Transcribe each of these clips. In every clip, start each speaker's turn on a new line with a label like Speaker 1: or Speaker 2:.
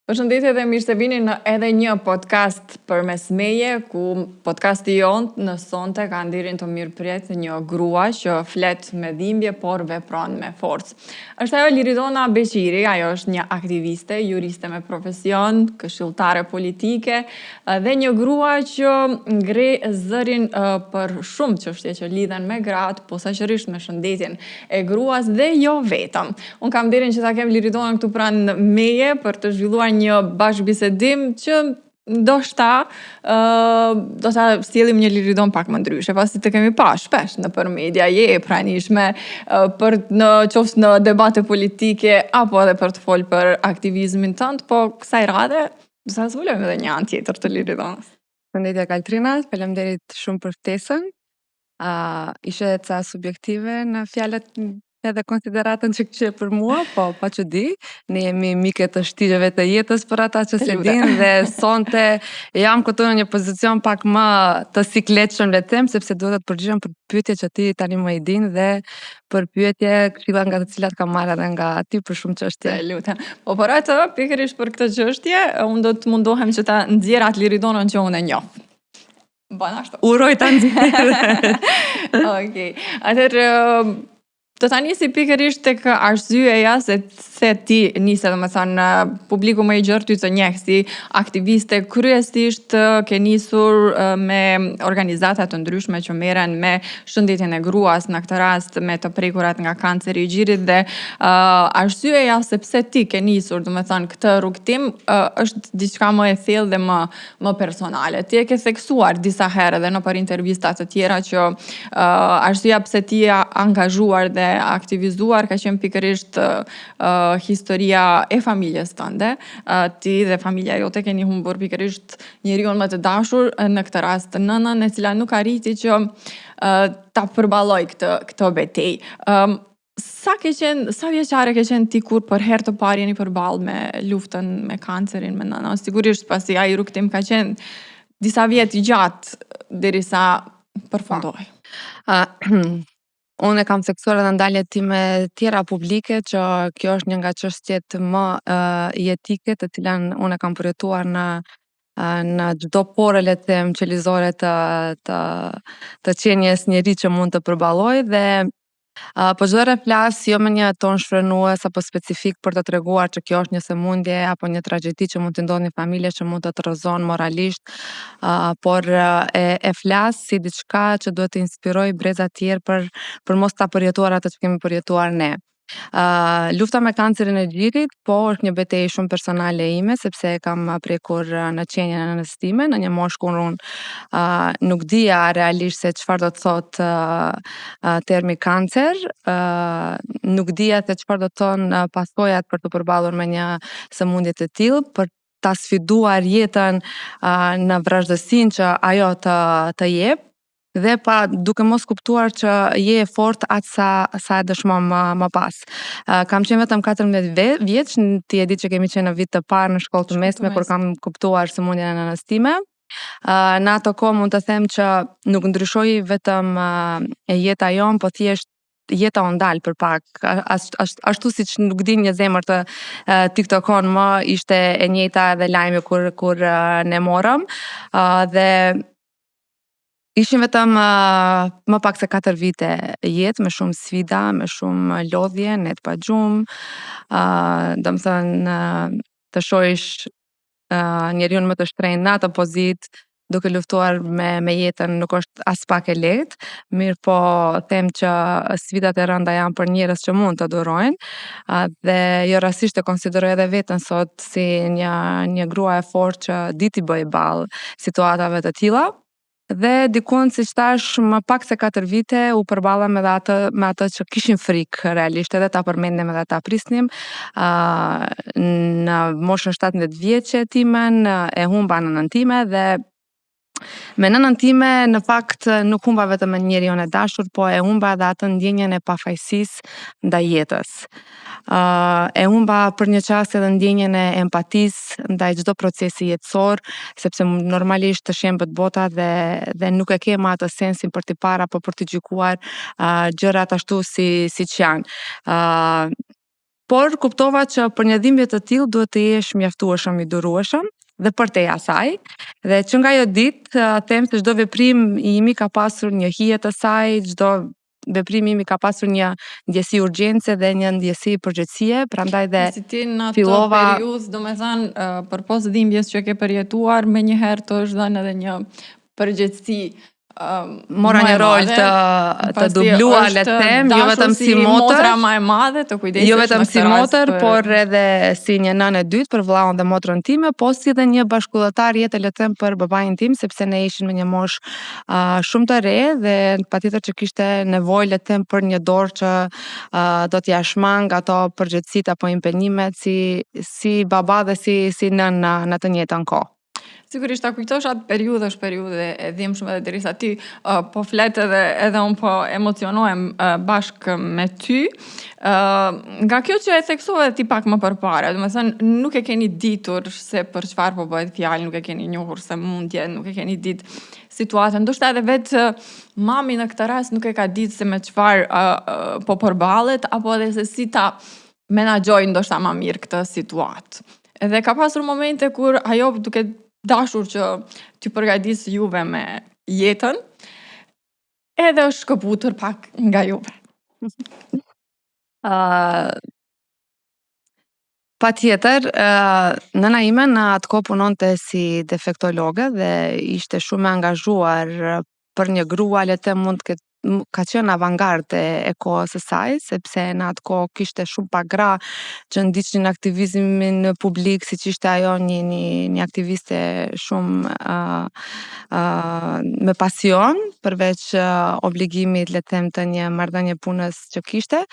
Speaker 1: Përshëndetje dhe mirë se vini në edhe një podcast përmes meje, ku podcasti jonë në sonte ka nderin të mirëpret një grua që flet me dhimbje, por vepron me forcë. Është ajo Liridona Beqiri, ajo është një aktiviste, juriste me profesion, këshilltare politike dhe një grua që ngre zërin për shumë çështje që lidhen me gratë, posaçërisht me shëndetin e gruas dhe jo vetëm. Unë kam nderin që ta kem Liridonën këtu pranë meje për të zhvilluar një bashkëbisedim që ndoshta uh, do ta sjellim një Liridonë pak më ndryshe, pasi të kemi pa shpesh nëpër media, je e pranishme uh, për në qoftë në debate politike apo edhe për të folë për aktivizmin tënd, po kësaj radhe do ta zbulojmë edhe një anë tjetër të Liridonës.
Speaker 2: Përshëndetje Kaltrina, faleminderit shumë për ftesën. Uh, ishe ca subjektive në fjalët edhe konsideratën që kishe për mua, po pa çudi, ne jemi mike të shtigjeve të jetës për ata që s'e dinë dhe sonte jam këtu në një pozicion pak më të sikletshëm le të them, sepse duhet të përgjigjem për pyetje që ti tani më i din dhe për pyetje këshilla nga të cilat kam marrë edhe nga ti për shumë
Speaker 1: çështje. Të lutem. Po për atë, pikërisht për këtë çështje, unë do të mundohem që ta nxjerr atë Liridonën që unë e njoh.
Speaker 2: Bën ashtu. Uroj ta
Speaker 1: nxjerr. Okej. Atëherë do ta nisi pikërisht tek arsyeja se se ti nise, domethënë, publiku më i gjerë ty të njeh si aktiviste kryesisht ke nisur me organizata të ndryshme që merren me shëndetin e gruas, në këtë rast me të prekurat nga kanceri i gjirit dhe uh, arsyeja se pse ti ke nisur, domethënë, këtë rrugëtim uh, është diçka më e thellë dhe më më personale. Ti e ke theksuar disa herë edhe nëpër intervista të tjera që uh, arsyeja pse ti je angazhuar dhe aktivizuar ka qenë pikërisht uh, historia e familjes tënde. Uh, ti dhe familja jote keni humbur pikërisht njeriun më të dashur, në këtë rast nënën e cila nuk arriti që uh, ta përballojë këtë këtë betejë. Um, Sa ke qenë, sa vjeçare ke qenë ti kur për herë të parë jeni përballë me luftën me kancerin me nënën? Sigurisht pasi ai rrugëtim ka qenë disa vjet i gjatë derisa përfundoi.
Speaker 2: Uh, unë e kam theksuar edhe në daljet time tjera publike që kjo është një nga çështjet më uh, jetike të cilën unë e kam përjetuar në në çdo pore le të them qelizore të të të qenies njeri që mund të përballoj dhe Uh, po çdo herë flas jo me një ton shfrenues apo specifik për të treguar që kjo është një sëmundje apo një tragjedi që mund të ndodhë në një familje që mund të të rrëzon moralisht, uh, por uh, e, e flas si diçka që duhet të inspirojë breza tjerë për për mos ta përjetuar atë që kemi përjetuar ne. Uh, lufta me kancerin e gjirit, po është një betejë shumë personale ime, sepse e kam prekur në qenien e nënës time, në një moshë kur unë uh, nuk dija realisht se çfarë do të thotë uh, uh, termi kancer, uh, nuk dija se çfarë do të thonë pasojat për t'u përballur me një sëmundje të tillë, për ta sfiduar jetën uh, në vrazhdësinë që ajo të të jep dhe pa duke mos kuptuar që je e fortë aq sa sa e dëshmon më më pas. Uh, kam qenë vetëm 14 vjeç, ti e di që kemi qenë në vit të parë në shkollë të mesme kur kam kuptuar sëmundjen e nënës time. Uh, në ato kohë mund të them që nuk ndryshoi vetëm uh, jeta jonë, po thjesht jeta u ndal për pak, as, as, ashtu siç nuk din një zemër të uh, tiktokon më, ishte e njëjta edhe lajmi kur, kur uh, ne morëm, uh, dhe Ishin vetëm uh, më pak se 4 vite jetë, me shumë sfida, me shumë lodhje, net pa gjumë, uh, domethënë, uh, të shohish uh, njeriun më të shtrenjtë në atë pozitë, duke luftuar me, me jetën nuk është aspak e lehtë, mirëpo them që sfidat e rënda janë për njerëz që mund të durojnë, uh, dhe jo rastësisht e konsideroj edhe veten sot si një, një grua e fortë që di t'i bëjë ballë situatave të tilla. Dhe dikund, siç thashë, më pak se 4 vite u përballëm edhe atë me atë që kishim frikë realisht edhe ta përmendnim edhe ta prisnim. Uh, në moshën 17 vjeçe timen e humba nënën time dhe me nënën time në fakt nuk humba vetëm njeriun e dashur, po e humba edhe atë ndjenjën e pafajësisë ndaj jetës. Uh, e humba për një çast edhe ndjenjën e empatisë ndaj çdo procesi jetësor, sepse normalisht të shembet bota dhe dhe nuk e ke më atë sensin për t'i parë apo për t'i gjykuar uh, gjërat ashtu si siç janë. Uh, Por kuptova që për një dhimbje të tillë duhet të jesh mjaftueshëm i durueshëm dhe përtej asaj. Dhe që nga ajo ditë them se çdo veprim i imi ka pasur një hije të saj, çdo veprim imi ka pasur një ndjesi urgjence dhe një ndjesi përgjegjësie, prandaj dhe
Speaker 1: si ti në atë
Speaker 2: fillova
Speaker 1: periudhë, domethënë, përpos dhimbjes që ke përjetuar, menjëherë të është dhënë edhe një përgjegjësi
Speaker 2: mora një rol të të dubluar le të them, jo vetëm si motër,
Speaker 1: motra më e madhe të
Speaker 2: kujdesesh. Jo vetëm si motër, për... por edhe si një nënë e dytë për vëllaun dhe motrën time, po si edhe një bashkudhëtar jete le të them për babain tim, sepse ne ishim me një moshë uh, shumë të re dhe patjetër që kishte nevojë le të them për një dorë që uh, do t'ia shmang ato përgjegjësitë apo impenjimet si si baba dhe si si nënë në, në të njëjtën kohë.
Speaker 1: Sigurisht ta kujtosh atë periudhë është periudhë e dhimbshme dhe derisa ti uh, po flet edhe edhe un po emocionohem uh, bashkë me ty. Uh, nga kjo që e theksove ti pak më përpara, domethënë nuk e keni ditur se për çfarë po bëhet fjalë, nuk e keni njohur sëmundjen, nuk e keni ditë situatën. Ndoshta edhe vetë mami në këtë rast nuk e ka ditë se me çfarë uh, uh, po përballet apo edhe se si ta menaxhojë ndoshta ma mirë këtë situatë. Edhe ka pasur momente kur ajo duke dashur që t'ju përgatisë juve me jetën, edhe është shkëputur pak nga juve.
Speaker 2: Uh, patjetër, uh, nëna ime në atë kohë punonte si defektologe dhe ishte shumë e angazhuar për një grua le të them mund të ketë ka qenë avangardë e, e kohës së saj, sepse në atë kohë kishte shumë pak gra që ndiqnin aktivizmin publik, siç ishte ajo një një një aktiviste shumë uh, uh, me pasion, përveç uh, obligimit le të them të një marrëdhënie punës që kishte.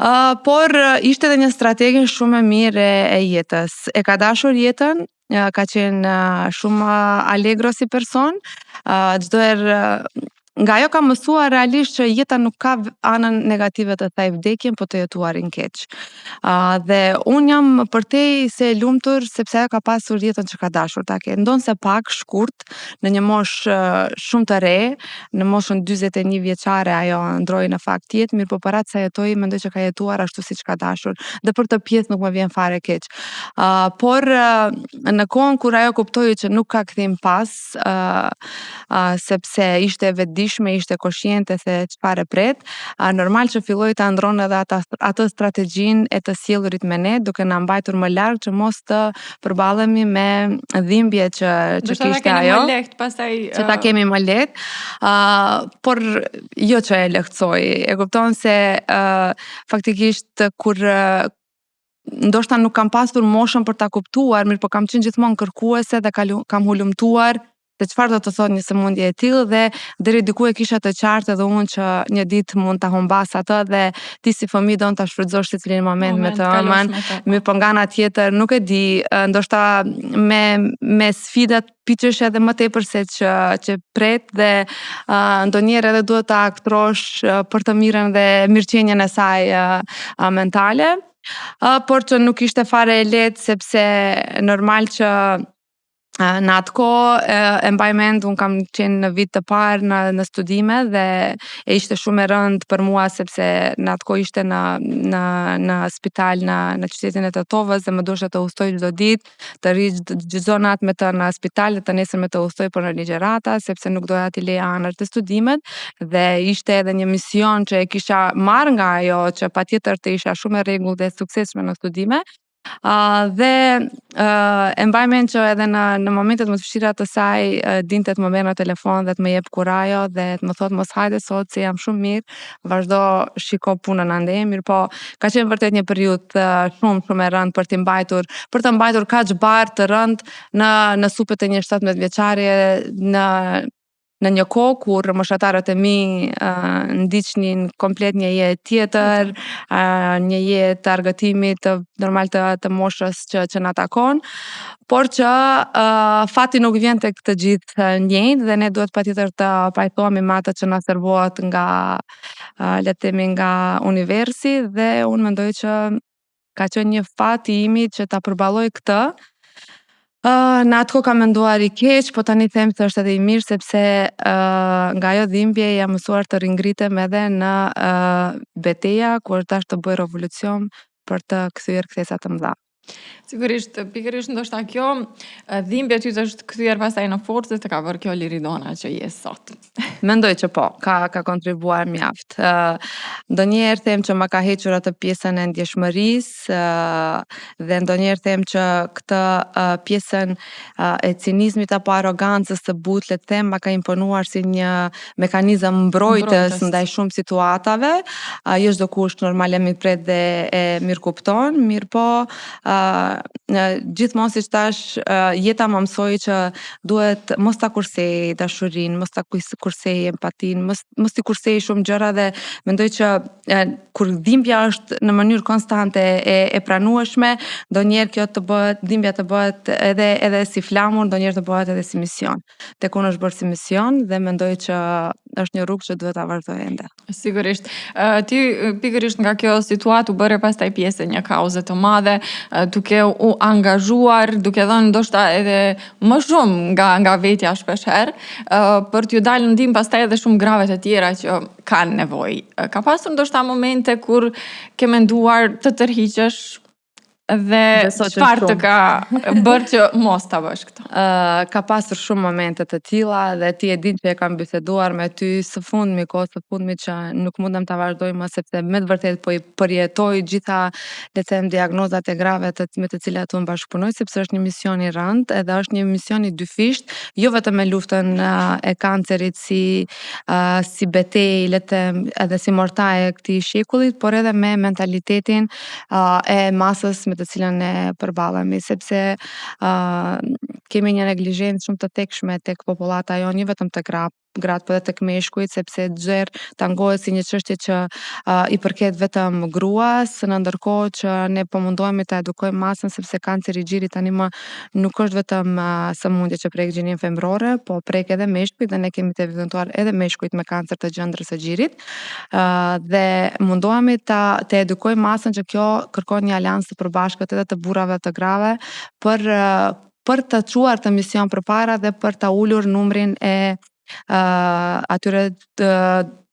Speaker 2: Uh, por ishte edhe një stratege shumë e mirë e, e jetës. E ka dashur jetën, ka qenë shumë allegro si person, çdo herë nga ajo kam mësuar realisht që jeta nuk ka anën negative të saj vdekjen, po të jetuarin keq. Uh, dhe unë jam përtej se e lumtur sepse ajo ka pasur jetën që ka dashur ta ketë. Ndonëse pak shkurt, në një moshë shumë të re, në moshën 41 vjeçare ajo ndroi në fakt jetë, mirëpo për atë sa jetoi, mendoj që ka jetuar ashtu siç ka dashur. Dhe për këtë pjesë nuk më vjen fare keq. Uh, por uh, në kohën kur ajo kuptoi që nuk ka kthim pas, uh, uh, sepse ishte e vetëdijshme, ishte koshiente se çfarë e pret, uh, normal që filloi ta ndron edhe ata, atë strategjinë e të sjellurit me ne, duke na mbajtur më larg që mos të përballemi me dhimbje që që kishte
Speaker 1: ajo. Më lehtë, pastaj
Speaker 2: që ta kemi më lehtë. Uh, por jo që e lehtësoi. E kupton se uh, faktikisht kur ndoshta nuk kam pasur moshën për ta kuptuar, mirëpo kam qenë gjithmonë kërkuese dhe kam hulumtuar se çfarë do të thotë një sëmundje e tillë dhe deri diku e kisha të qartë edhe unë që një ditë mund ta humbas atë dhe ti si fëmijë don ta shfrytëzosh secilin moment, moment me të ëmën, po. mirëpo nga ana tjetër nuk e di, ndoshta me me sfidat piqesh edhe më tepër se që që pret dhe uh, ndonjëherë edhe duhet ta aktrosh uh, për të mirën dhe mirëqenien e saj uh, uh, mentale. Uh, por që nuk ishte fare e lehtë sepse normal që në atë kohë e mbaj mend un kam qenë në vit të parë në në studime dhe e ishte shumë e rëndë për mua sepse në atë kohë ishte në në në spital në në qytetin e Tetovës dhe më duhej të udhëtoj çdo ditë të rri çdo natë me të në spital dhe të nesërmen të udhëtoj për në ligjërata, sepse nuk doja t'i leja anash dhe studimet dhe ishte edhe një mision që e kisha marrë nga ajo që patjetër të isha shumë e rregullt dhe e suksesshme në studime. Uh, dhe uh, e mbaj mend që edhe në në momentet më të vështira të saj uh, dinte të më merr në telefon dhe të më jep kurajo dhe të më thotë mos hajde sot se jam shumë mirë, vazhdo shiko punën andej, mirëpo ka qenë vërtet një periudhë shumë shumë e rëndë për të mbajtur, për të mbajtur kaq barrë të rëndë në në supet e një 17 vjeçareje në në një kohë kur moshatarët e mi uh, ndiqnin komplet një jetë tjetër, uh, një jetë të argëtimit të normal të, të moshës që që na takon, por që uh, fati nuk vjen tek të gjithë njëjtë dhe ne duhet patjetër të pajtohemi me atë që na servohet nga le të themi nga universi dhe unë mendoj që ka qenë një fat i imi që ta përballoj këtë. Uh, në atë kohë kam menduar i keq, po tani them se është edhe i mirë sepse uh, nga ajo dhimbje jam mësuar të ringritem edhe në uh, beteja ku është dashur të bëj revolucion. për të kthyer kthesa të
Speaker 1: mëdha. Sigurisht, pikërisht ndoshta kjo dhimbje ty të është kthyer pastaj në forcë dhe të ka bërë kjo Liridona që je sot.
Speaker 2: Mendoj që po, ka ka kontribuar mjaft. Ë ndonjëherë them që ma ka hequr atë pjesën e ndjeshmërisë, ë dhe ndonjëherë them që këtë pjesën e cinizmit apo arrogancës së butë, le të them, ma ka imponuar si një mekanizëm mbrojtës ndaj shumë situatave, uh, jo çdokush normal e mirëpret dhe e mirëkupton, mirëpo uh, gjithmonë siç thashë, uh, jeta më mësoi që duhet mos ta kursej dashurinë, mos ta kursej empatinë, mos mos t'i kursej shumë gjëra dhe mendoj që e, kur dhimbja është në mënyrë konstante e, e pranueshme, ndonjëherë kjo të bëhet, dhimbja të bëhet edhe edhe si flamur, ndonjëherë të bëhet edhe si mision. Tek unë është bërë si mision dhe mendoj që është një rrugë që duhet ta vazhdoj
Speaker 1: ende. Sigurisht. Ti pikërisht nga kjo situatë u bëre pastaj pjesë e një kauze të madhe, duke u angazhuar, duke dhënë ndoshta edhe më shumë nga nga vetja shpesh herë, për t'ju dalë në ndihmë pastaj edhe shumë grave të tjera që kanë nevojë. Ka pasur ndoshta momente kur ke menduar të tërhiqesh Dhe çfarë të ka bërë që mos ta bësh
Speaker 2: këtë? Uh, ka pasur shumë momente të tilla dhe ti e din që e kam biseduar me ty së fundmi, kohë së fundmi që nuk mundem ta vazhdoj më sepse me të vërtetë po i përjetoj gjitha, le të them, diagnozat e grave të, me të cilat unë bashkëpunoj, sepse është një mision i rëndë edhe është një mision i dyfishtë, jo vetëm me luftën e kancerit si uh, si betejë, le të them, edhe si mortajë e këtij shekullit, por edhe me mentalitetin uh, e masës me të cilën ne përballemi, sepse uh, kemi një neglizhencë shumë të thekshme tek popullata jonë, jo vetëm tek gra, gratë, por edhe tek meshkujt, sepse çdo herë tangohet si një çështje që uh, i përket vetëm gruas, në ndërkohë që ne po mundohemi ta edukojmë masën sepse kanceri i gjirit tani më nuk është vetëm uh, sëmundje që prek gjininë femërore, po prek edhe meshkujt dhe ne kemi të evidentuar edhe meshkujt me kancer të gjëndrës së gjirit. dhe mundohemi ta të edukojmë masën që kjo kërkon një aleancë të përbashkët edhe të burrave dhe të grave për për të çuar këtë mision përpara dhe për ta ulur numrin e uh, atyre të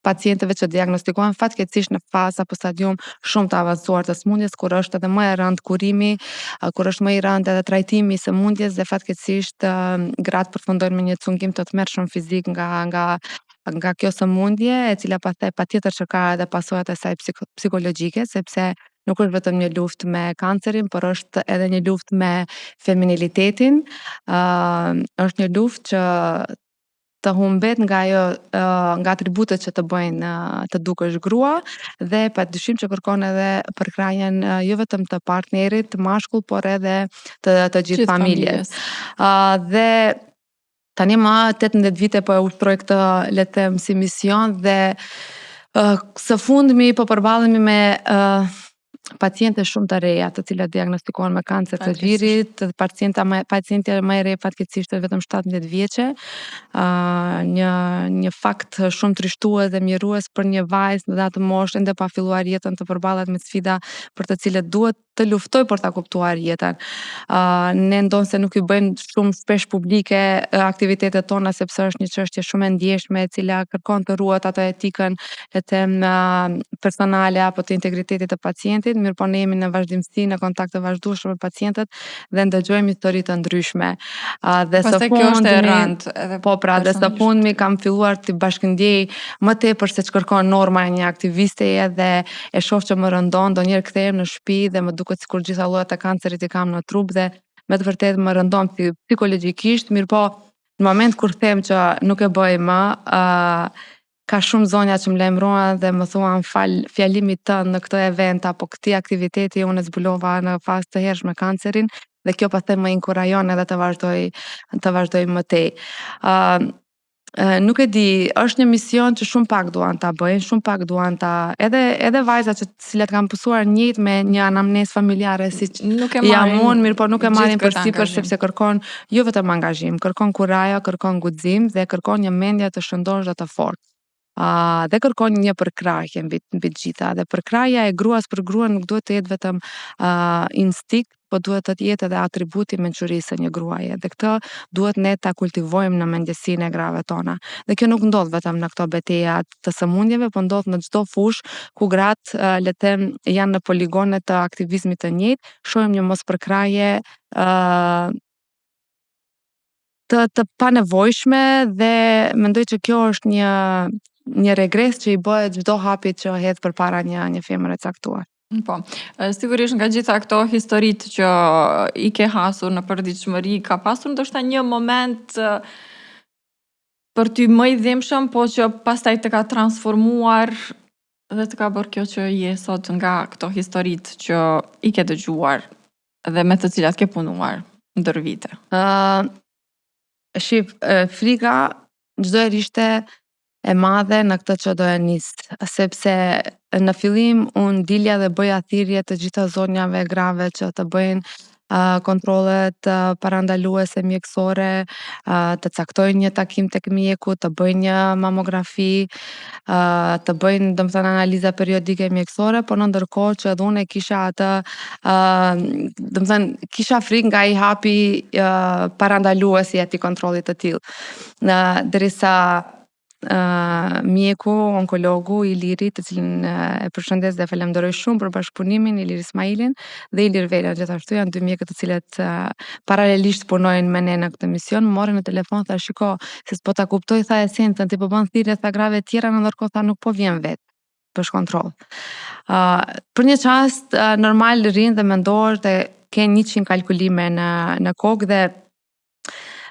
Speaker 2: pacientëve që diagnostikohen fatkeqësisht në fazë apo stadium shumë të avancuar të sëmundjes, kur është edhe më e rëndë kurimi, kur është më i rëndë edhe trajtimi i sëmundjes dhe fatkeqësisht gratë përfundojnë me një cungim të tmerrshëm fizik nga nga nga kjo sëmundje, e cila pastaj patjetër që ka edhe pasojat e saj psikologjike, sepse nuk është vetëm një luftë me kancerin, por është edhe një luftë me feminilitetin. Uh, është një luftë që të humbet nga ajo uh, nga atributet që të bëjnë uh, të dukesh grua dhe padyshim që kërkon edhe përkrahjen uh, jo vetëm të partnerit mashkull, por edhe të të gjithë familjes. Uh, dhe Tani më 18 vite po e ushtroj këtë, le të them, si mision dhe uh, së fundmi po përballemi me uh, paciente shumë të reja, të cilat diagnostikohen me kancer të gjirit, pacienta më pacientja më e re fatkeqësisht është vetëm 17 vjeçe. Ë uh, një një fakt shumë trishtues dhe mjerues për një vajzë në atë moshë ende pa filluar jetën të përballet me sfida për të cilat duhet të luftojë për ta kuptuar jetën. Uh, ne ndonëse nuk i bëjmë shumë shpesh publike aktivitetet tona sepse është një çështje shumë e ndjeshme e cila kërkon të ruhet atë etikën le të them personale apo të integritetit të pacientit, mirëpo ne jemi në vazhdimësi në kontakt të vazhdueshëm me pacientët dhe ndëgjojmë histori të ndryshme.
Speaker 1: Uh, dhe së fundmi, kjo është e rëndë
Speaker 2: edhe po pra, dhe së fundmi kam filluar të bashkëndjej më tepër se ç'kërkon norma e një aktivisteje dhe e shoh që më rëndon, ndonjëherë kthehem në shtëpi dhe më duket sikur gjitha llojet e kancerit i kam në trup dhe me të vërtetë më rëndon psikologjikisht, mirëpo në moment kur them që nuk e bëj më, uh, ka shumë zonja që më lajmërohen dhe më thuan falë fjalimit tënd në këtë event apo këtij aktiviteti unë e zbulova në fazë të hershme kancerin dhe kjo pastaj më inkurajon edhe të vazhdoj të vazhdoj më tej. Uh, nuk e di, është një mision që shumë pak duan ta bëjnë, shumë pak duan ta edhe edhe vajzat që të cilat kanë pësuar njëjtë me një anamnezë familjare siç nuk e marrin. Jam unë, mirëpo nuk e marrin përsipër sepse kërkon jo vetëm angazhim, kërkon kurajo, kërkon guxim dhe kërkon një mendje të shëndoshë dhe të fortë. Uh, dhe kërkon një përkrahje mbi mbi të gjitha. Dhe përkrahja e gruas për gruan nuk duhet të jetë vetëm uh, instinkt, po duhet të jetë edhe atribut i mençurisë së një gruaje. Dhe këtë duhet ne ta kultivojmë në mendjesinë e grave tona. Dhe kjo nuk ndodh vetëm në këto beteja të sëmundjeve, po ndodh në çdo fushë ku gratë, le të them, janë në poligone të aktivizmit të njëjtë, shohim një mospërkrahje ë të të panevojshme dhe mendoj që kjo është një një regres që i bëhet çdo hapi që hedh përpara një një femër e
Speaker 1: caktuar. Po, sigurisht nga gjitha këto historitë që i ke hasur në përditshmëri, ka pasur ndoshta një moment për ty më i dhimbshëm, po që pastaj të ka transformuar dhe të ka bërë kjo që je sot nga këto historitë që i ke dëgjuar dhe me të cilat ke punuar ndër vite.
Speaker 2: Ë uh, shif, frika çdo herë ishte e madhe në këtë që doja nis, sepse në fillim unë dilja dhe bëja thirrje të gjitha zonjave, grave që të bëjnë kontrollet parandaluese mjekësore, të caktojnë një takim tek mjeku, të bëjnë një mamografi, të bëjnë, domethënë, analiza periodike mjekësore, por në ndërkohë që edhe unë e kisha atë, domethënë, kisha frikë nga ai hapi parandalues i atij kontrollit të tillë. Në derisa uh, mjeku, onkologu Iliri, të cilin e përshëndes dhe falenderoj shumë për bashkëpunimin, Ilir Ismailin dhe Ilir Vela, gjithashtu janë dy mjekët të cilët uh, paralelisht punojnë me ne në këtë mision, më mori në telefon, tha shiko, se s'po ta kuptoj, tha esencën, ti po bën thirrje, tha grave tjera, në ndërkohë tha nuk po vjen vetë për kontroll. Uh, për një çast uh, normal rrin dhe mendohesh dhe ke 100 kalkulime në në kokë dhe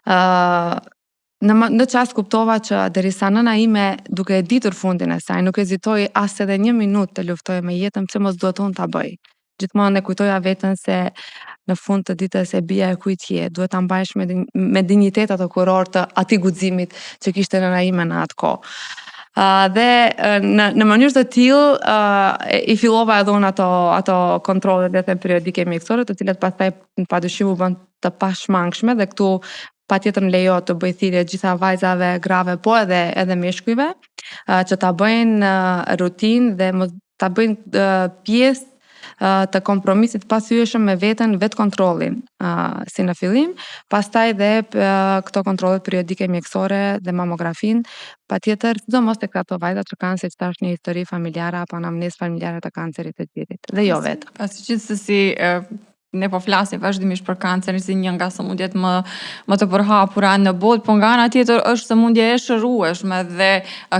Speaker 2: uh, në në çast kuptova që derisa nëna ime duke e ditur fundin e saj nuk hezitoi as edhe një minutë të luftojë me jetën, pse mos duhet unë ta bëj. Gjithmonë e kujtoja veten se në fund të ditës e bija e kujt je, duhet ta mbajsh me, me dinjitet atë kurorë të atij guximit që kishte nëna ime në atë kohë. Uh, dhe në, në mënyrë të tillë uh, i fillova edhe unë ato, ato kontrollet le të them periodike mjekësore, të cilat pastaj padyshim u bënë të pashmangshme dhe këtu patjetër më lejo të bëj thirrje gjitha vajzave, grave, po edhe edhe meshkujve, që ta bëjnë rutinë dhe mos ta bëjnë pjesë të kompromisit të pathyeshëm me veten, vetëkontrollin, si në fillim, pastaj dhe këto kontrollet periodike mjekësore dhe mamografinë, patjetër, sidomos tek ato vajza që kanë siç thashë një histori familjare apo anamnezë familjare të kancerit të gjirit, dhe jo
Speaker 1: vetëm. Pasi gjithsesi ne po flasim vazhdimisht për kancerin si një nga sëmundjet më më të përhapura në botë, po nga ana tjetër është sëmundje e shërueshme dhe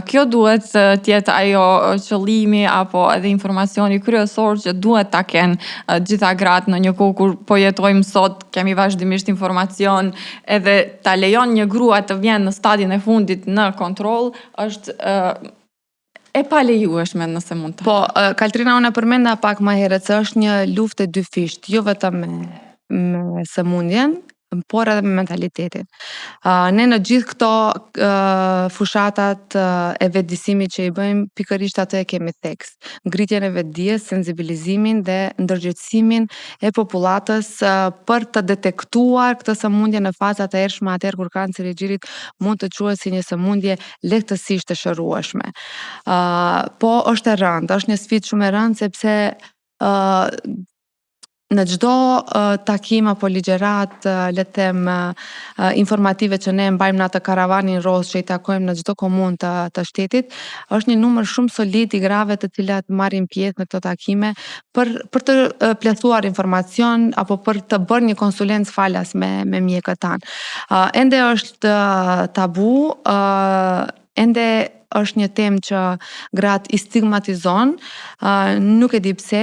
Speaker 1: kjo duhet të jetë ajo qëllimi apo edhe informacioni kryesor që duhet ta kenë gjitha gratë në një kohë kur po jetojmë sot, kemi vazhdimisht informacion edhe ta lejon një grua të vjen në stadin e fundit në kontroll është E palejueshme nëse mund
Speaker 2: të. Po, Kaltrina unë e përmenda pak më herët se është një luftë e dyfishtë, jo vetëm me me sëmundjen, por edhe me mentalitetin. Uh, ne në gjithë këto uh, fushatat uh, e vetëdijesimit që i bëjmë, pikërisht atë e kemi theks. Ngritjen e vetëdijes, sensibilizimin dhe ndërgjegjësimin e popullatës uh, për të detektuar këtë sëmundje në faza të hershme atëherë kur kanceri i gjirit mund të quhet si një sëmundje lehtësisht e shërueshme. Uh, po është e rëndë, është një sfidë shumë e rëndë sepse uh, në çdo uh, takim apo ligjëratë, uh, le të them, uh, informative që ne mbajmë në atë karavanin rozë që i takojmë në çdo komunë të, të shtetit, është një numër shumë solid i grave të cilat marrin pjesë në këto takime për për të plotësuar informacion apo për të bërë një konsulencë falas me me mjekët tanë. Uh, ende është tabu, uh, ende është një temë që gratë i stigmatizon, uh, nuk e di pse,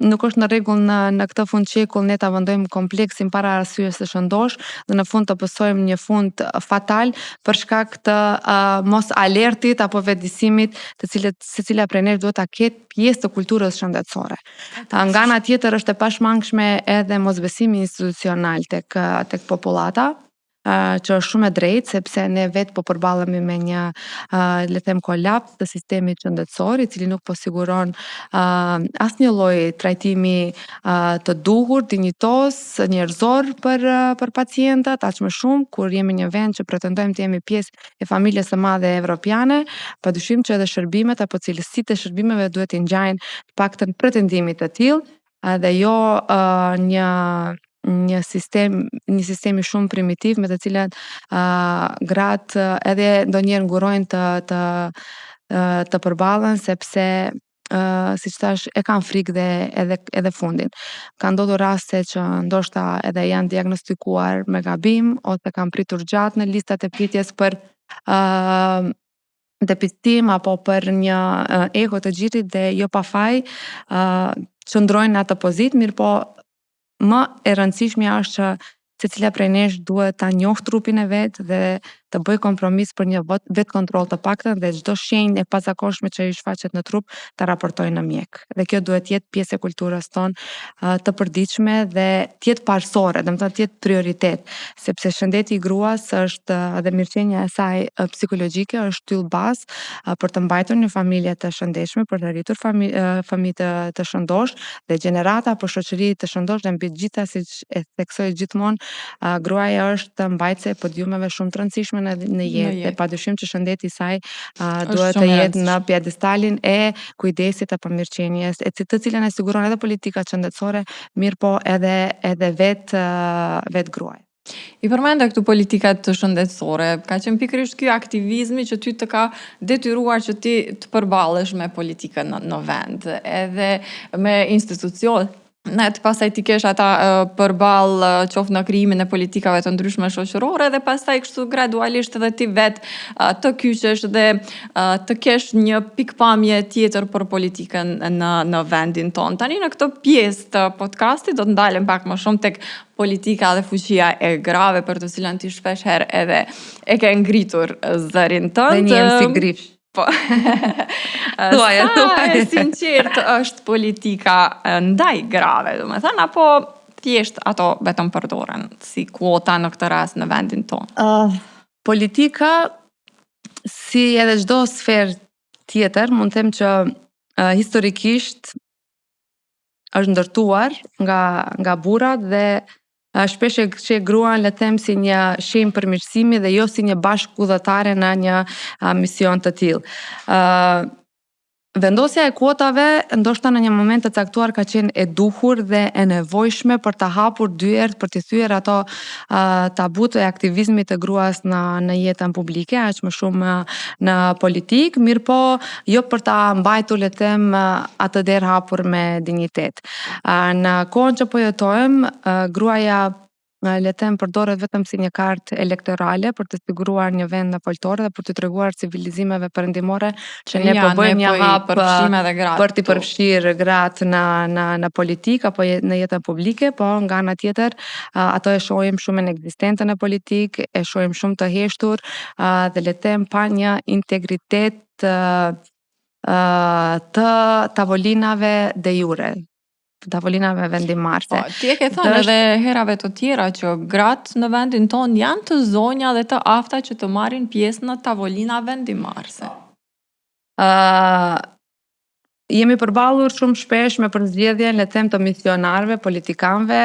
Speaker 2: nuk është në rregull në në këtë fundshekull ne ta vendojmë kompleksin para arsyes së shëndoshë dhe në fund të pësojmë një fund fatal për shkak të uh, mos alertit apo vetëdijesimit të cilët secila prej nesh duhet ta ketë pjesë të kulturës shëndetësore. Nga ana tjetër është e pashmangshme edhe mosbesimi institucional tek tek popullata. Që është shumë e drejtë sepse ne vetë po përballemi me një le të them kolaps të sistemit shëndetësor, i cili nuk po siguron asnjë lloj trajtimi të duhur, dinjitoz, njerëzor për për pacientët, aq më shumë kur jemi një vend që pretendojmë të jemi pjesë e familjes së madhe evropiane, padyshim që edhe shërbimet apo cilësitë e shërbimeve duhet t'i ngjajnë të paktën pretendimit të tillë, dhe jo një një sistem një sistemi shumë primitiv me të cilën uh, gratë edhe ndonjëherë ngurojnë të të të përballen sepse uh, siç thashë e kanë frikë dhe edhe edhe fundin. Ka ndodhur raste që ndoshta edhe janë diagnostikuar me gabim ose kanë pritur gjatë në listat e pritjes për uh, depistim apo për një eho të gjirit dhe jo pa faj uh, qëndrojnë në atë pozitë, mirëpo më e rëndësishmja është që secila prej nesh duhet ta njohë trupin e vet dhe të bëjë kompromis për një vetëkontroll të paktën dhe çdo shenjë e pazakonshme që i shfaqet në trup ta raportojë në mjek. Dhe kjo duhet të jetë pjesë e kulturës tonë të përditshme dhe të jetë parësore, domethënë të jetë prioritet, sepse shëndeti i gruas është dhe mirëqenia e saj psikologjike është shtyllë bazë për të mbajtur një familje të shëndetshme, për të rritur fëmijë të, të shëndoshë dhe gjenerata apo shoqëri të shëndoshë dhe mbi të gjitha siç e theksoj gjithmonë, gruaja është mbajtëse e podiumeve shumë të rëndësishme në në jetë dhe padyshim që shëndeti i saj duhet të jetë në piedestalin e kujdesit apo mirëqenies, e të cilën e siguron edhe politikat shëndetësore, mirëpo edhe edhe vetë vetë
Speaker 1: gruaja. I përmende këtu politikat shëndetësore, ka qenë pikërisht ky aktivizmi që ty të ka detyruar që ti të përballesh me politikën në, në vend, edhe me institucione Net pastaj t'i kesh ata përballë qoftë në krijimin e politikave të ndryshme shoqërore dhe pastaj kështu gradualisht edhe ti vetë të kyçesh dhe të kesh një pikëpamje tjetër për politikën në në vendin tonë. Tani në këtë pjesë të podcastit do të ndalem pak më shumë tek politika dhe fuqia e grave për të cilën ti shpesh herë edhe e ke ngritur zërin
Speaker 2: tënd. Dhe njihem si grifsh.
Speaker 1: Po. Thuaje, thuaje. Sa e sinqertë është politika ndaj grave, domethënë, apo thjesht ato vetëm përdoren si kuota në këtë rast në vendin tonë?
Speaker 2: Uh, politika, si edhe çdo sferë tjetër, mund të them që uh, historikisht është ndërtuar nga nga burrat dhe shpesh e sheh gruan le të them si një shenjë përmirësimi dhe jo si një bashkudhëtare në një mision të tillë. Ë uh, Vendosja e kuotave ndoshta në një moment të caktuar ka qenë e duhur dhe e nevojshme për të hapur dyert, për të thyer ato uh, tabutë e aktivizmit të gruas në në jetën publike, aq më shumë në politikë, mirëpo jo për ta mbajtur le të them atë derë hapur me dinjitet. Në kohën që po jetojmë, gruaja le të them përdoret vetëm si një kartë elektorale për të siguruar një vend në foltore dhe për të treguar civilizimeve perëndimore që ne po bëjmë një po hap
Speaker 1: edhe
Speaker 2: gratë për të përfshirë gratë në në në politikë apo në jetën publike, po nga ana tjetër ato e shohim shumë inekzistente në politikë, e shohim shumë të heshtur dhe le të them pa një integritet të të tavolinave de jure, tavolinave vendimmarrëse.
Speaker 1: Po, ti e ke thënë edhe herave të tjera që gratë në vendin tonë janë të zonja dhe të afta që të marrin pjesë në tavolina vendimmarrëse.
Speaker 2: Ë uh, jemi përballur shumë shpesh me përzgjedhjen, le të them, të misionarëve, politikanëve,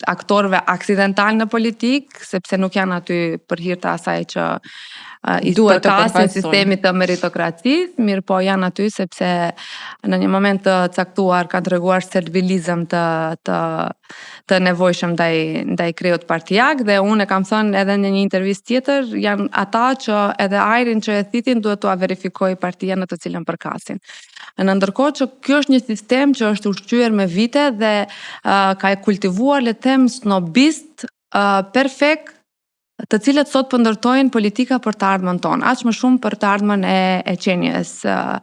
Speaker 2: aktorëve aksidentalë në politikë, sepse nuk janë aty për hir të asaj që uh, i
Speaker 1: duhet të përkasin
Speaker 2: sistemit të meritokracisë, mirëpo janë aty sepse në një moment të caktuar kanë treguar servilizëm të të të nevojshëm ndaj ndaj kreut partiak dhe unë e kam thënë edhe në një intervistë tjetër, janë ata që edhe ajrin që e thithin duhet t'ua verifikojë partia në të cilën përkasin. Në ndërkohë që kjo është një sistem që është ushqyer me vite dhe uh, ka kultivuar le të them snobist uh, perfekt të cilët sot po ndërtojnë politika për të ardhmen tonë, aq më shumë për të ardhmen e e qenies uh,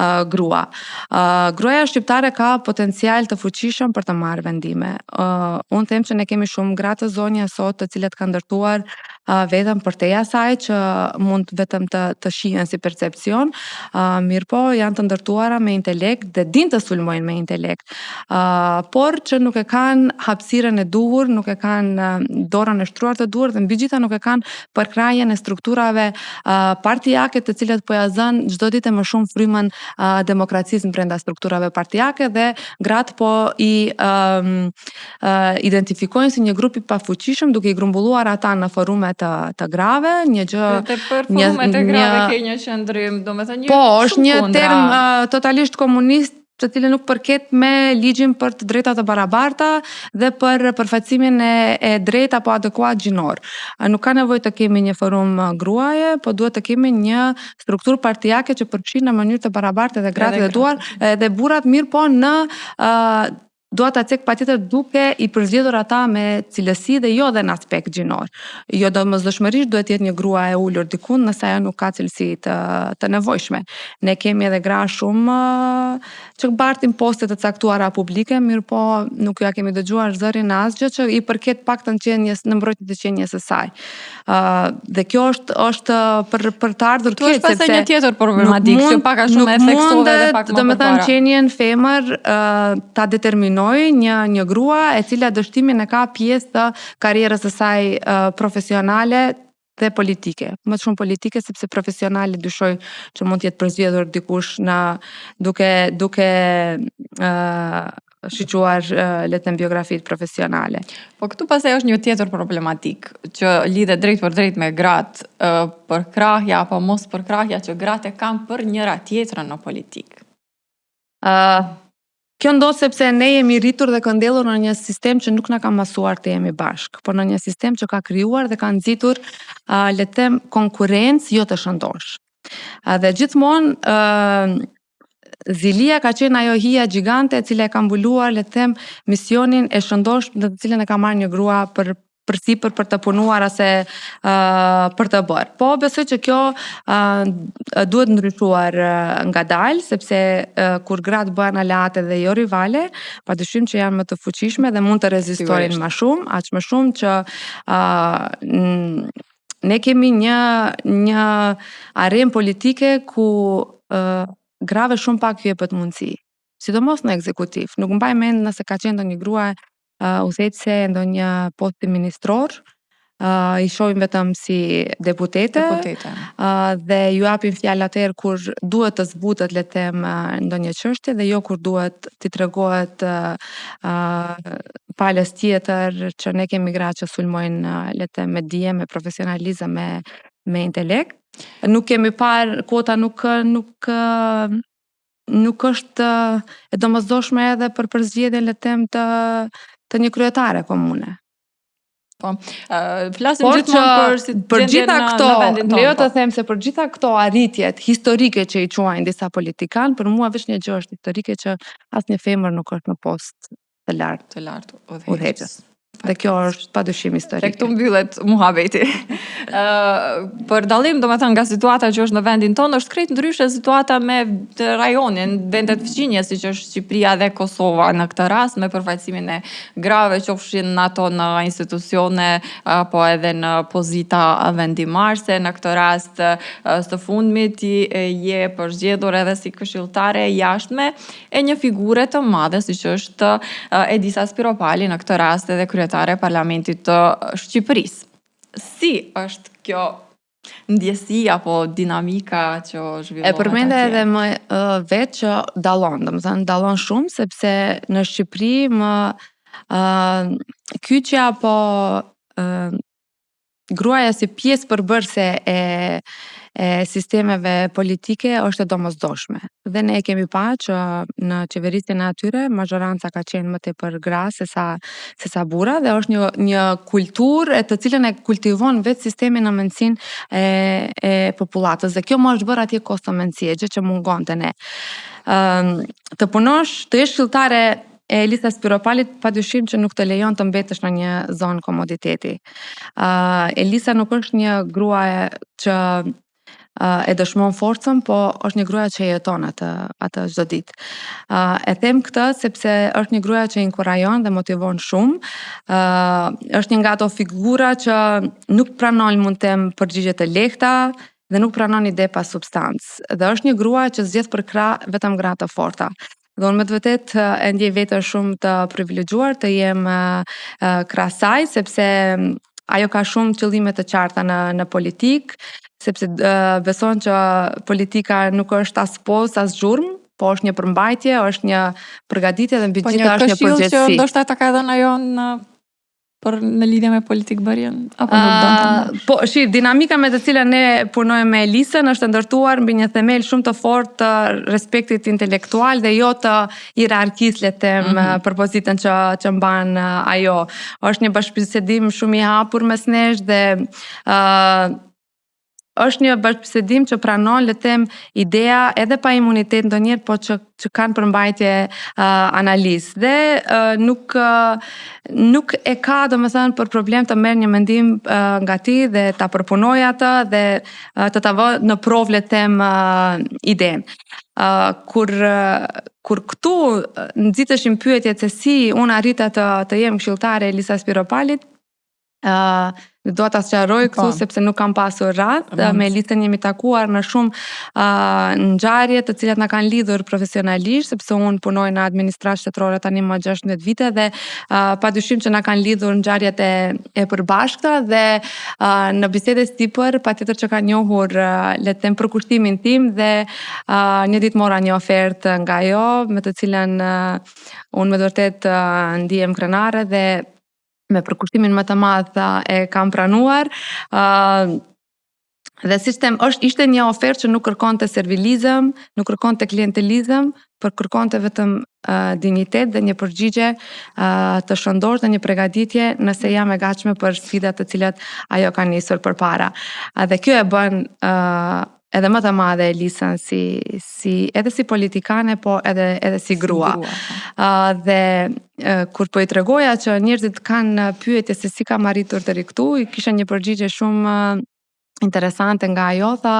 Speaker 2: uh, grua. Uh, gruaja shqiptare ka potencial të fuqishëm për të marrë vendime. Uh, unë them që ne kemi shumë gra të zonja sot të cilat kanë ndërtuar uh, veten përtej asaj që mund vetëm të të shihen si percepcion, uh, mirëpo janë të ndërtuara me intelekt dhe dinë të sulmojnë me intelekt. Uh, por që nuk e kanë hapësirën e duhur, nuk e kanë dorën e shtruar të duhur dhe mbi gjitha nuk e kanë përkrahjen e strukturave uh, partiake të cilat po ja zënë çdo ditë më shumë frymën uh, demokracisë brenda strukturave partiake dhe gratë po i um, uh, identifikojnë si një grup i pafuqishëm duke i grumbulluar ata në forume të të
Speaker 1: grave, një gjë Dhe për forumet e grave një, ke një qëndrim, domethënë një
Speaker 2: Po, është një term uh, totalisht komunist të cilën nuk përket me ligjin për të drejta të barabarta dhe për përfaqësimin e, e drejtë apo adekuat gjinor. Nuk ka nevojë të kemi një forum gruaje, po duhet të kemi një strukturë partiake që përfshin në mënyrë të barabartë edhe gratë dhe duar edhe burrat mirëpo në uh, dua ta cek patjetër duke i përzgjedhur ata me cilësi dhe jo dhe në aspekt gjinor. Jo domosdoshmërisht duhet të jetë një grua e ulur diku nëse ajo nuk ka cilësi të të nevojshme. Ne kemi edhe gra shumë që bartin poste të caktuara publike, mirëpo nuk ja kemi dëgjuar zërin në asgjë që i përket paktën qenies në mbrojtje të qenies së saj. Ë uh, dhe kjo është është për për të ardhur
Speaker 1: keq sepse është një tjetër problematikë që pak a shumë e theksove edhe pak më përpara.
Speaker 2: Domethënë qenien femër uh, ta determinojë një një grua e cila dështimin e ka pjesë të karrierës së saj uh, profesionale dhe politike. Më shumë politike sepse profesionale dyshoj që mund të jetë përzgjedhur dikush në duke duke ë uh, shiquar le të them biografitë
Speaker 1: profesionale. Po këtu pastaj është një tjetër problematikë që lidhet drejtpërdrejt me gratë, përkrahja apo mos përkrahja që gratë e kanë për njëra tjetrën në
Speaker 2: politikë. Ë uh, Kjo ndodh sepse ne jemi rritur dhe këndellur në një sistem që nuk na ka mësuar të jemi bashkë, por në një sistem që ka krijuar dhe ka nxitur, uh, le të them, konkurrencë jo të shëndoshë. Uh, dhe gjithmonë uh, Zilia ka qenë ajo hija gjigante e cila e ka mbuluar, le të them, misionin e shëndoshë në të cilën e ka marrë një grua për përsipër për të punuar ose uh, për të bërë. Po besoj që kjo uh, duhet ndryshuar uh, ngadalë sepse uh, kur gratë bëhen aleate dhe jo rivale, padyshim që janë më të fuqishme dhe mund të rezistojnë më shumë, aq më shumë që uh, ne kemi një një arenë politike ku uh, grave shumë pak ju jepet mundësi, sidomos në ekzekutiv. Nuk mbaj mend nëse ka qenë ndonjë grua uh, udhëheqëse ndonjë posti ministror, uh, i shohim vetëm si deputete,
Speaker 1: deputete.
Speaker 2: Uh, dhe ju japim fjalë atëherë kur duhet të zbutet le të them uh, ndonjë çështje dhe jo kur duhet t'i tregohet uh, uh, palës tjetër që ne kemi gra që sulmojnë uh, le të them me dije, me profesionalizëm, me me intelekt. Nuk kemi parë kuota nuk nuk nuk është e domosdoshme edhe për përzgjedhjen le të them të të një kryetare
Speaker 1: komune. Po. Uh, flasim Por gjithmonë për si
Speaker 2: për gjitha këto, në vendin tonë. Lejo të po. them se për gjitha këto arritjet historike që i quajnë disa politikanë, për mua veç një gjë është historike që asnjë femër nuk është në post
Speaker 1: të lartë. Të lartë
Speaker 2: udhëheqës. Dhe kjo është padyshim
Speaker 1: historike. Dhe këtu mbyllet muhabeti. Ë për dallim domethënë nga situata që është në vendin tonë, është krejt ndryshe situata me rajonin, vendet fqinje siç është Shqipëria dhe Kosova në këtë rast me përfaqësimin e grave qofshin ato në institucione apo edhe në pozita vendimmarrëse. Në këtë rast së fundmi ti je përzgjedhur edhe si këshilltare e jashtme e një figure të madhe siç është Elisa Spiropali në këtë rast edhe kryetare e Parlamentit të Shqipërisë. Si është kjo ndjesi apo dinamika që
Speaker 2: zhvillohet E përmende edhe më uh, vetë që dallon, domethënë dallon shumë sepse në Shqipëri më uh, kyçja apo uh, gruaja si pjesë përbërëse e e sistemeve politike është e domosdoshme. Dhe ne e kemi pa që në qeverisjen e atyre mazhoranca ka qenë më tepër gra se sa se sa burra dhe është një një kulturë e të cilën e kultivon vetë sistemi në mendësinë e e popullatës dhe kjo më është bërë atje kosto mendësie, gjë që mungon te ne. Ëm të punosh, të jesh këshilltare e Elisa Spiropalit padyshim që nuk të lejon të mbetesh në një zonë komoditeti. Uh, Elisa nuk është një grua që. E dëshmon forcën, po është një grua që jeton atë atë çdo ditë. E them këtë sepse është një grua që inkurajon dhe motivon shumë. Është një nga ato figura që nuk pranon mund të them përgjigje të lehta dhe nuk pranon ide pa substancë. Dhe është një grua që zgjedh përkrah vetëm gra të forta. Dhe unë me të vërtetë e ndjej veten shumë të privilegjuar të jem krah saj, sepse ajo ka shumë qëllime të qarta në në politikë, sepse beson që politika nuk është as pozë, as gjurmë, po është një përmbajtje, është një përgatitje dhe mbi
Speaker 1: po gjitha është një përgjegjësi. Po një këshillë që ndoshta ta ka dhënë ajo në për në lidhje me politikëbërjen apo nuk
Speaker 2: don ta ndash? Po, shi, dinamika me të cilën ne punojmë me Elisën është e ndërtuar mbi një themel shumë të fortë të respektit intelektual dhe jo të hierarkisë, le të them, mm -hmm. për pozitën që që mban ajo. Është një bashkëbisedim shumë i hapur mes nesh dhe ë uh, është një bashkëbisedim që pranon le të them ideja edhe pa imunitet ndonjëherë, po që që kanë përmbajtje uh, analizë dhe uh, nuk uh, nuk e ka domethënë për problem të merr një mendim uh, nga ti dhe ta përpunojë atë dhe uh, të ta vë në provë le të them uh, idenë. Uh, kur uh, kur këtu nxiteshin pyetjet se si unë arrita të të jem këshilltare e Elisa Spiropalit, Uh, dua ta sqaroj këtu po. sepse nuk kam pasur rast, me Elisën jemi takuar në shumë uh, ngjarje të cilat na kanë lidhur profesionalisht, sepse unë punoj në administratë shtetërore tani më 16 vite dhe uh, padyshim që na kanë lidhur ngjarjet e e përbashkëta dhe uh, në bisedë e sipër patjetër që ka njohur uh, le të them përkushtimin tim dhe uh, një ditë mora një ofertë nga ajo me të cilën uh, unë me të vërtetë uh, ndihem krenare dhe me përkushtimin më të madh e kam pranuar. Uh, dhe siç them, është ishte një ofertë që nuk kërkonte servilizëm, nuk kërkonte klientelizëm, por kërkonte vetëm uh, dinjitet dhe një përgjigje uh, të shëndoshë dhe një përgatitje nëse jam e gatshme për sfidat të cilat ajo ka nisur përpara. Dhe kjo e bën uh, edhe më të madhe Elisën si si edhe si politikane, po edhe edhe si grua. Si grua. Uh, dhe uh, kur po i tregoja që njerëzit kanë pyetje se si kam arritur deri këtu, i kisha një përgjigje shumë interesante nga ajo, tha,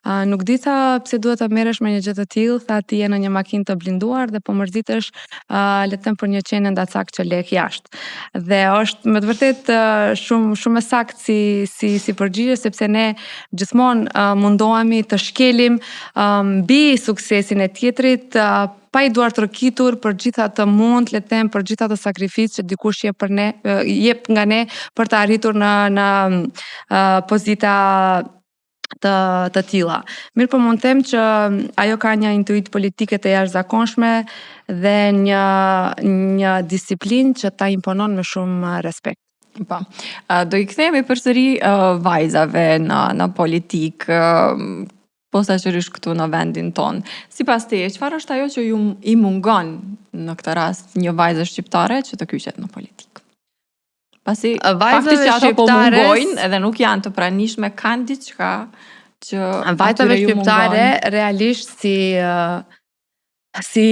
Speaker 2: uh, nuk di tha pse duhet të merresh me një gjë të tillë, tha ti je në një makinë të blinduar dhe po mërzitesh, uh, le të them për një qen endacak që leh jashtë. Dhe është me të vërtetë shumë shumë e saktë si si si përgjigje sepse ne gjithmonë uh, mundohemi të shkelim uh, mbi suksesin e tjetrit uh, pa i duartrokitur për gjithë atë mund, le të them, për gjithë atë sakrificë që dikush jep për ne, jep nga ne për të arritur në në uh, pozita të të tilla. Mirëpo mund të them që ajo ka një intuitë politike të jashtëzakonshme dhe një një disiplinë që ta imponon me shumë respekt.
Speaker 1: Po. Do i kthehemi përsëri vajzave në në politikë, posaçërisht këtu në vendin tonë. Sipas teje, çfarë është ajo që ju i mungon në këtë rast një vajze shqiptare që të kyçet në politikë? Pasi fakti që ato po mungojnë edhe nuk janë të pranishme kanë diçka që
Speaker 2: vajzave shqiptare realisht si si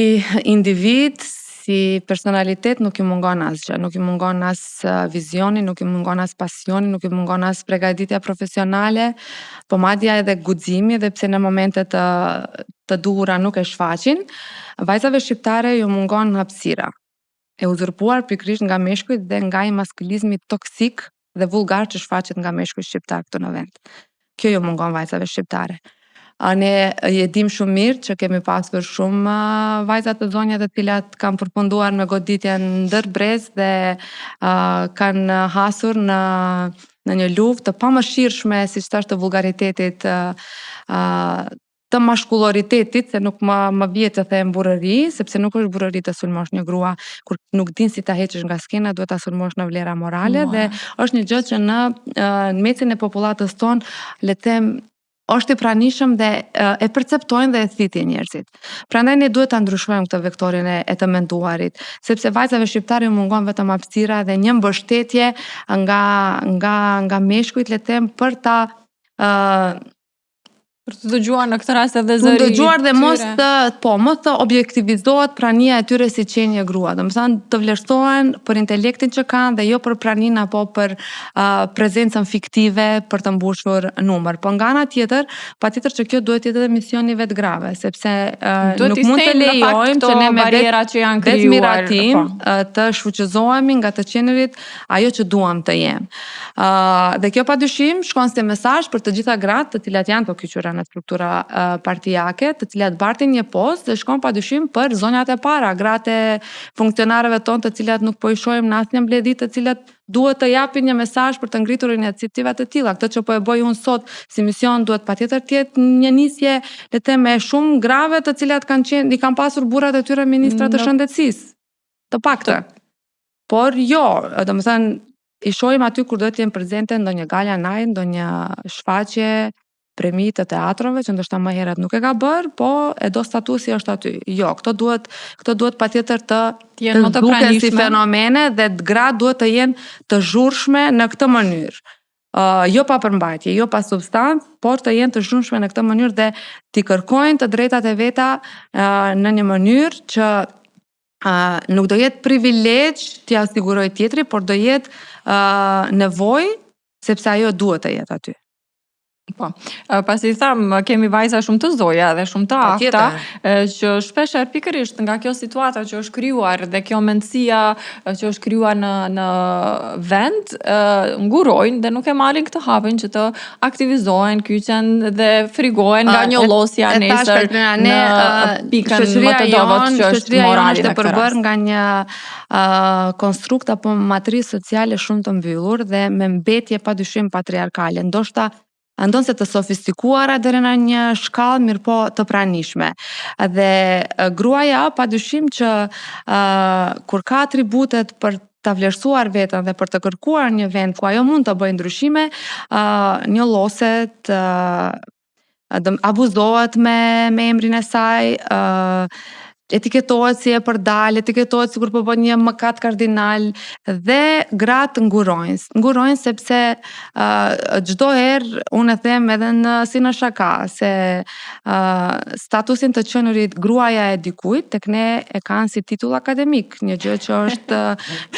Speaker 2: individ, si personalitet nuk i mungon asgjë, nuk i mungon as vizioni, nuk i mungon as pasioni, nuk i mungon as pregatitja profesionale, po madje edhe guximi, edhe pse në momente të të duhura nuk e shfaqin, vajzave shqiptare ju mungon hapësira. e uzurpuar pikërisht nga meshkujt dhe nga ai maskulizmi toksik dhe vulgar që shfaqet nga meshkujt shqiptarë këtu në vend. Kjo ju mungon vajzave shqiptare. A ne e dim shumë mirë që kemi pasur shumë vajza të zonja të cilat kanë përfunduar me goditje ndër brez dhe uh, kanë hasur në në një luftë të pamëshirshme, siç thashë të vulgaritetit uh, të mashkulloritetit, se nuk më më vjen të them burrëri, sepse nuk është burrëri të sulmosh një grua kur nuk din si ta heqësh nga skena, duhet ta sulmosh në vlera morale dhe është një gjë që në në mesin e popullatës tonë, le të them është i pranishëm dhe e perceptojnë dhe e thithin njerëzit. Prandaj ne duhet ta ndryshojmë këtë vektorin e, e të menduarit, sepse vajzave shqiptare ju mungon vetëm hapësira dhe një mbështetje nga nga nga meshkujt, le të them, për ta ë uh,
Speaker 1: Për të dëgjuar në këtë rast edhe zëri.
Speaker 2: Të dëgjuar dhe mos të, po, mos të objektivizohet prania e tyre si qenie grua. Domethënë të vlerësohen për intelektin që kanë dhe jo për praninë apo për uh, prezencën fiktive për të mbushur numër. Po nga ana tjetër, patjetër që kjo duhet të jetë edhe misioni i vetë grave, sepse uh, nuk mund të lejojmë që ne me
Speaker 1: vetë që janë krijuar
Speaker 2: miratim po. uh, të shfuqizohemi nga të qenurit ajo që duam të jem. Uh, dhe kjo padyshim shkon si mesazh për të gjitha gratë të cilat janë të kyçura në struktura uh, partiake, të cilat bartin një post dhe shkon padyshim për zonjat e para, gratë e funksionarëve tonë të cilat nuk po i shohim në asnjë mbledhje, të cilat duhet të japin një mesazh për të ngritur iniciativa të tilla. Këtë që po e bëj unë sot si mision duhet patjetër të jetë një nisje, le të them, e shumë grave të cilat kanë qenë, i kanë pasur burrat e tyre ministra të shëndetësisë. Të paktën. Por jo, domethënë, i shohim aty kur duhet të jenë prezente ndonjë gala night, ndonjë shfaqje, premi të teatrove që ndoshta më herët nuk e ka bërë, po e do statusi është aty. Jo, këto duhet këto duhet patjetër të
Speaker 1: të jenë më të pranishme
Speaker 2: si fenomene dhe gratë duhet të jenë të zhurmshme në këtë mënyrë. Uh, jo pa përmbajtje, jo pa substancë, por të jenë të zhurmshme në këtë mënyrë dhe t'i kërkojnë të drejtat e veta uh, në një mënyrë që uh, nuk do jetë privilegj t'ia sigurojë tjetri, por do jetë uh, nevojë sepse ajo duhet të jetë aty.
Speaker 1: Po. Pasi thamë, kemi vajza shumë të zoja dhe shumë të afta, që shpeshherë pikërisht nga kjo situata që është krijuar dhe kjo mendësia që është krijuar në në vend, ngurojnë dhe nuk e marrin këtë hapin që të aktivizohen, kyçen dhe frigohen nga njollosja nesër në pikën më të dobët që është morali
Speaker 2: është e përbërë nga një konstrukt apo matricë sociale shumë të mbyllur dhe me mbetje padyshim patriarkale, ndoshta ndonëse të sofistikuara deri në një shkallë, mirëpo të pranishme. Dhe gruaja padyshim që uh, kur ka atributet për ta vlerësuar veten dhe për të kërkuar një vend ku ajo mund të bëjë ndryshime, uh, njolloset, uh, abuzohet me me emrin e saj, ë uh, etiketohet si e përdalë, etiketohet sikur po bën një mëkat kardinal dhe gratë ngurojnë. Ngurojnë sepse çdo uh, herë unë e them edhe në si në shaka se uh, statusin të qenurit gruaja e dikujt tek ne e kanë si titull akademik, një gjë që është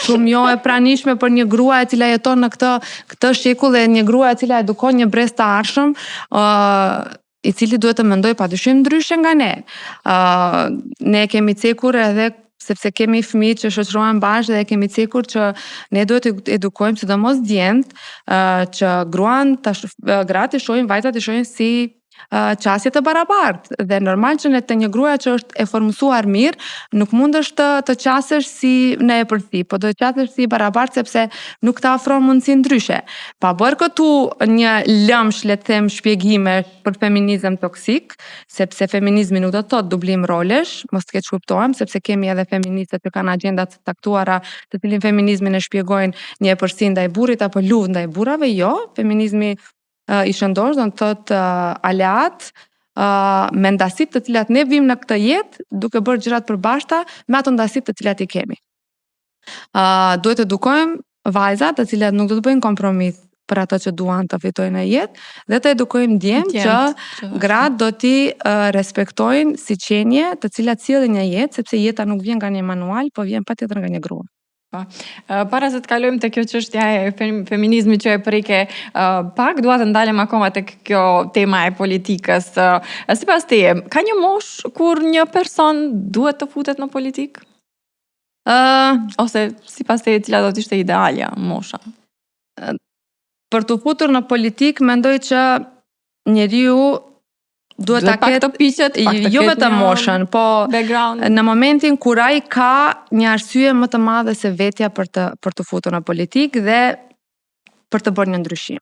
Speaker 2: shumë jo e pranishme për një grua e cila jeton në këtë këtë shekull e një grua e cila edukon një brez të ardhshëm, ë uh, i cili duhet të mendojë padyshim ndryshe nga ne. Ë uh, ne kemi cekur edhe sepse kemi fëmijë që shoqërohen bashkë dhe e kemi cekur që ne duhet të edukojmë sidomos djemtë uh, që gruan ta gratë i shohin vajzat i shohin si qasje të barabartë dhe normal që në te një grua që është e formësuar mirë, nuk mundesh të të qasesh si në epërsi, po do të qasesh si i barabartë sepse nuk ta ofron mundësi ndryshe. Pa bërë këtu një lëmsh, le të them, shpjegime për feminizëm toksik, sepse feminizmi nuk do të thotë dublim rolesh, mos të keqkuptohem, sepse kemi edhe feministe që kanë agjenda të caktuara, të cilin feminizmin e shpjegojnë një epërsi ndaj burrit apo luftë ndaj burrave, jo, feminizmi i shëndoshë, do të thotë aleat, me ndasitë të cilat ne vijmë në këtë jetë, duke bërë gjëra të përbashkëta me ato ndasitë të cilat i kemi. Uh, duhet të edukojmë vajzat të cilat nuk do të bëjnë kompromis për ato që duan të fitojnë në jetë dhe të edukojmë djemtë që gratë do t'i uh, respektojnë si qenie të cilat sjellin një jetë, sepse jeta nuk vjen nga një manual, po vjen patjetër nga një grua.
Speaker 1: Po. Para se të kalojmë te kjo çështja e feminizmit që e preke pak, dua të ndalem akoma tek kjo tema e politikës. Sipas teje, ka një moshë kur një person duhet të futet në politikë? Uh, Ose sipas teje, cila do të ishte idealja mosha?
Speaker 2: Për t'u futur në politikë, mendoj që njeriu duhet ta
Speaker 1: ketë të piqet,
Speaker 2: pak të jo vetëm moshën, po background. në momentin kur ai ka një arsye më të madhe se vetja për të për t'u futur në politikë dhe për të bërë një ndryshim.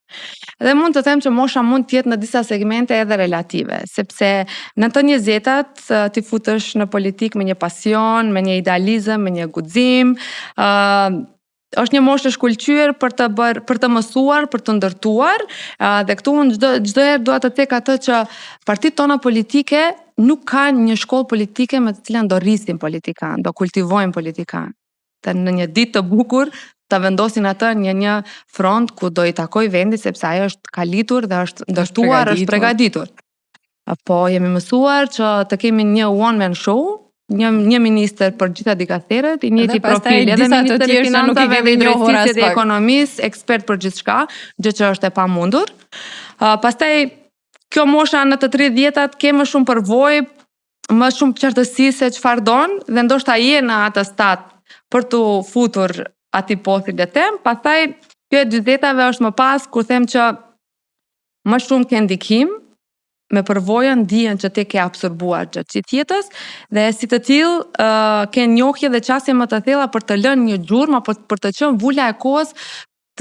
Speaker 2: Dhe mund të them që mosha mund të jetë në disa segmente edhe relative, sepse në të njëzetat ti futesh në politikë me një pasion, me një idealizëm, me një guxim, ë uh, është një moshë e shkëlqyer për të bërë, për të mësuar, për të ndërtuar, dhe këtu unë çdo çdo herë dua të cek atë që partitë tona politike nuk kanë një shkollë politike me të cilën do rrisin politikan, do kultivojnë politikan. Dhe në një ditë të bukur ta vendosin atë në një front ku do i takojë vendi sepse ajo është kalitur dhe është ndërtuar, është pregaditur. Po jemi mësuar që të kemi një one man show, një një ministër për gjitha dikasteret, i njëjti profil, edhe ministër i financave, edhe i drejtësisë dhe ekonomisë, ekspert për gjithçka, gjë që është e pamundur. Uh, pastaj kjo mosha në të 30-tat ke më shumë përvojë, më shumë qartësi se çfarë don dhe ndoshta je në atë stat për t'u futur atij posti le të them, pastaj kjo e 40-tave është më pas kur them që më shumë ke ndikim me përvojën, dijen që ti ke absorbuar gjatë gjithë jetës dhe si të tillë uh, ke njohje dhe qasje më të thella për të lënë një gjurmë apo për të qenë vula e kohës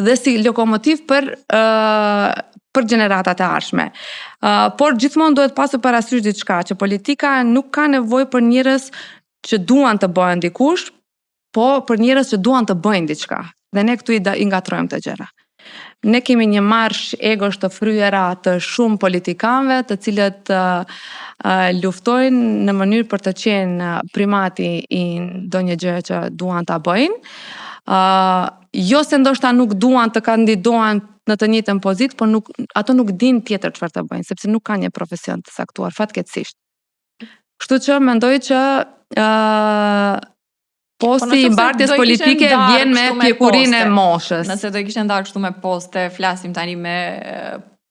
Speaker 2: dhe si lokomotivë për uh, për gjeneratat e ardhshme. Uh, por gjithmonë duhet pasur parasysh diçka që politika nuk ka nevojë për njerëz që duan të bëhen dikush, po për njerëz që duan të bëjnë diçka. Dhe ne këtu i, da, i ngatërrojmë këto gjëra. Ne kemi një marsh egosh të fryera të shumë politikanëve, të cilët uh, uh, luftojnë në mënyrë për të qenë primati i ndonjë gjëje që duan ta bëjnë. Uh, jo se ndoshta nuk duan të kandidohen në të njëjtën pozitë, por nuk ato nuk dinë tjetër çfarë të bëjnë, sepse nuk kanë një profesion të caktuar fatkeqësisht. Kështu që mendoj që ë uh, po posti i mbartjes politike vjen me pjekurinë e moshës.
Speaker 1: Nëse do i kishe ndarë kështu me poste, flasim tani me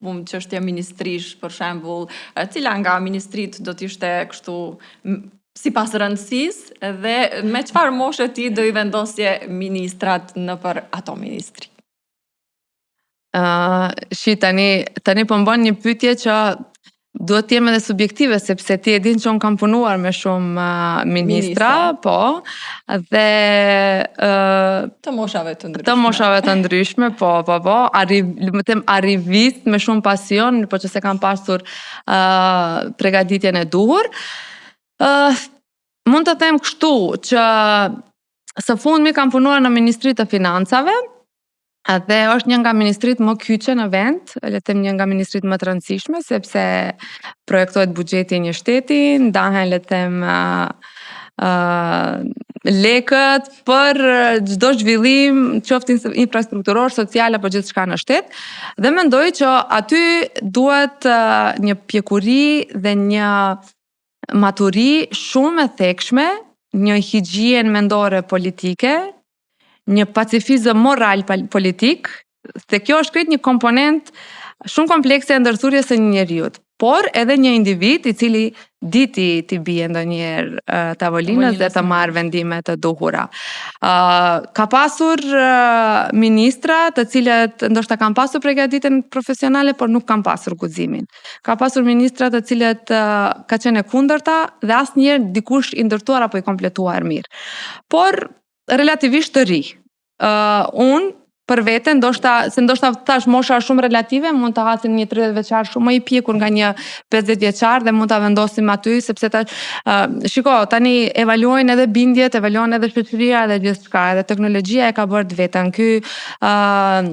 Speaker 1: pum çështje ministrish për shembull, cila nga ministritë do të ishte kështu sipas rëndësisë dhe me çfarë moshe ti do i vendosje ministrat nëpër ato ministri?
Speaker 2: Uh, shi, tani, tani po më bën një pyetje që duhet të jem edhe subjektive, sepse ti e din që unë kam punuar me shumë uh, ministra, ministra, po, dhe...
Speaker 1: Uh, të moshave të ndryshme.
Speaker 2: Të moshave të ndryshme, po, po, po, arri, me them arrivist me shumë pasion, po që s'e kanë pasur uh, pregaditjen e duhur. Uh, mund të them kështu që së fundmi kam punuar në Ministri të Financave, Dhe është një nga ministritë më kyçe në vend, le të them një nga ministritë më të rëndësishme sepse projektohet buxheti i një shteti, ndahen le të them uh, uh, lekët për çdo zhvillim, qoftë infrastrukturor, social apo gjithçka në shtet. Dhe mendoj që aty duhet uh, një pjekuri dhe një maturi shumë e thekshme, një higjienë mendore politike, një pacifizëm moral politik, se kjo është krejt një komponent shumë komplekse e ndërthurjes së një njeriut, por edhe një individ i cili di t'i t'i bie ndonjëherë tavolinës dhe të marrë vendime të duhura. Uh, ka pasur uh, ministra të cilët ndoshta kanë pasur përgatitjen profesionale, por nuk kanë pasur guximin. Ka pasur ministra të cilët uh, ka qenë e kundërta dhe asnjëherë dikush i ndërtuar apo i kompletuar mirë. Por relativisht të ri. Uh, unë për vete, ndoshta, se ndoshta tash mosha është shumë relative, mund të hasim një 30 vjeçar shumë më i pjekur nga një 50 vjeçar dhe mund ta vendosim aty sepse tash uh, shiko, tani evaluojnë edhe bindjet, evaluon edhe shoqëria edhe gjithçka, edhe teknologjia e ka bërë të vetën. Ky uh,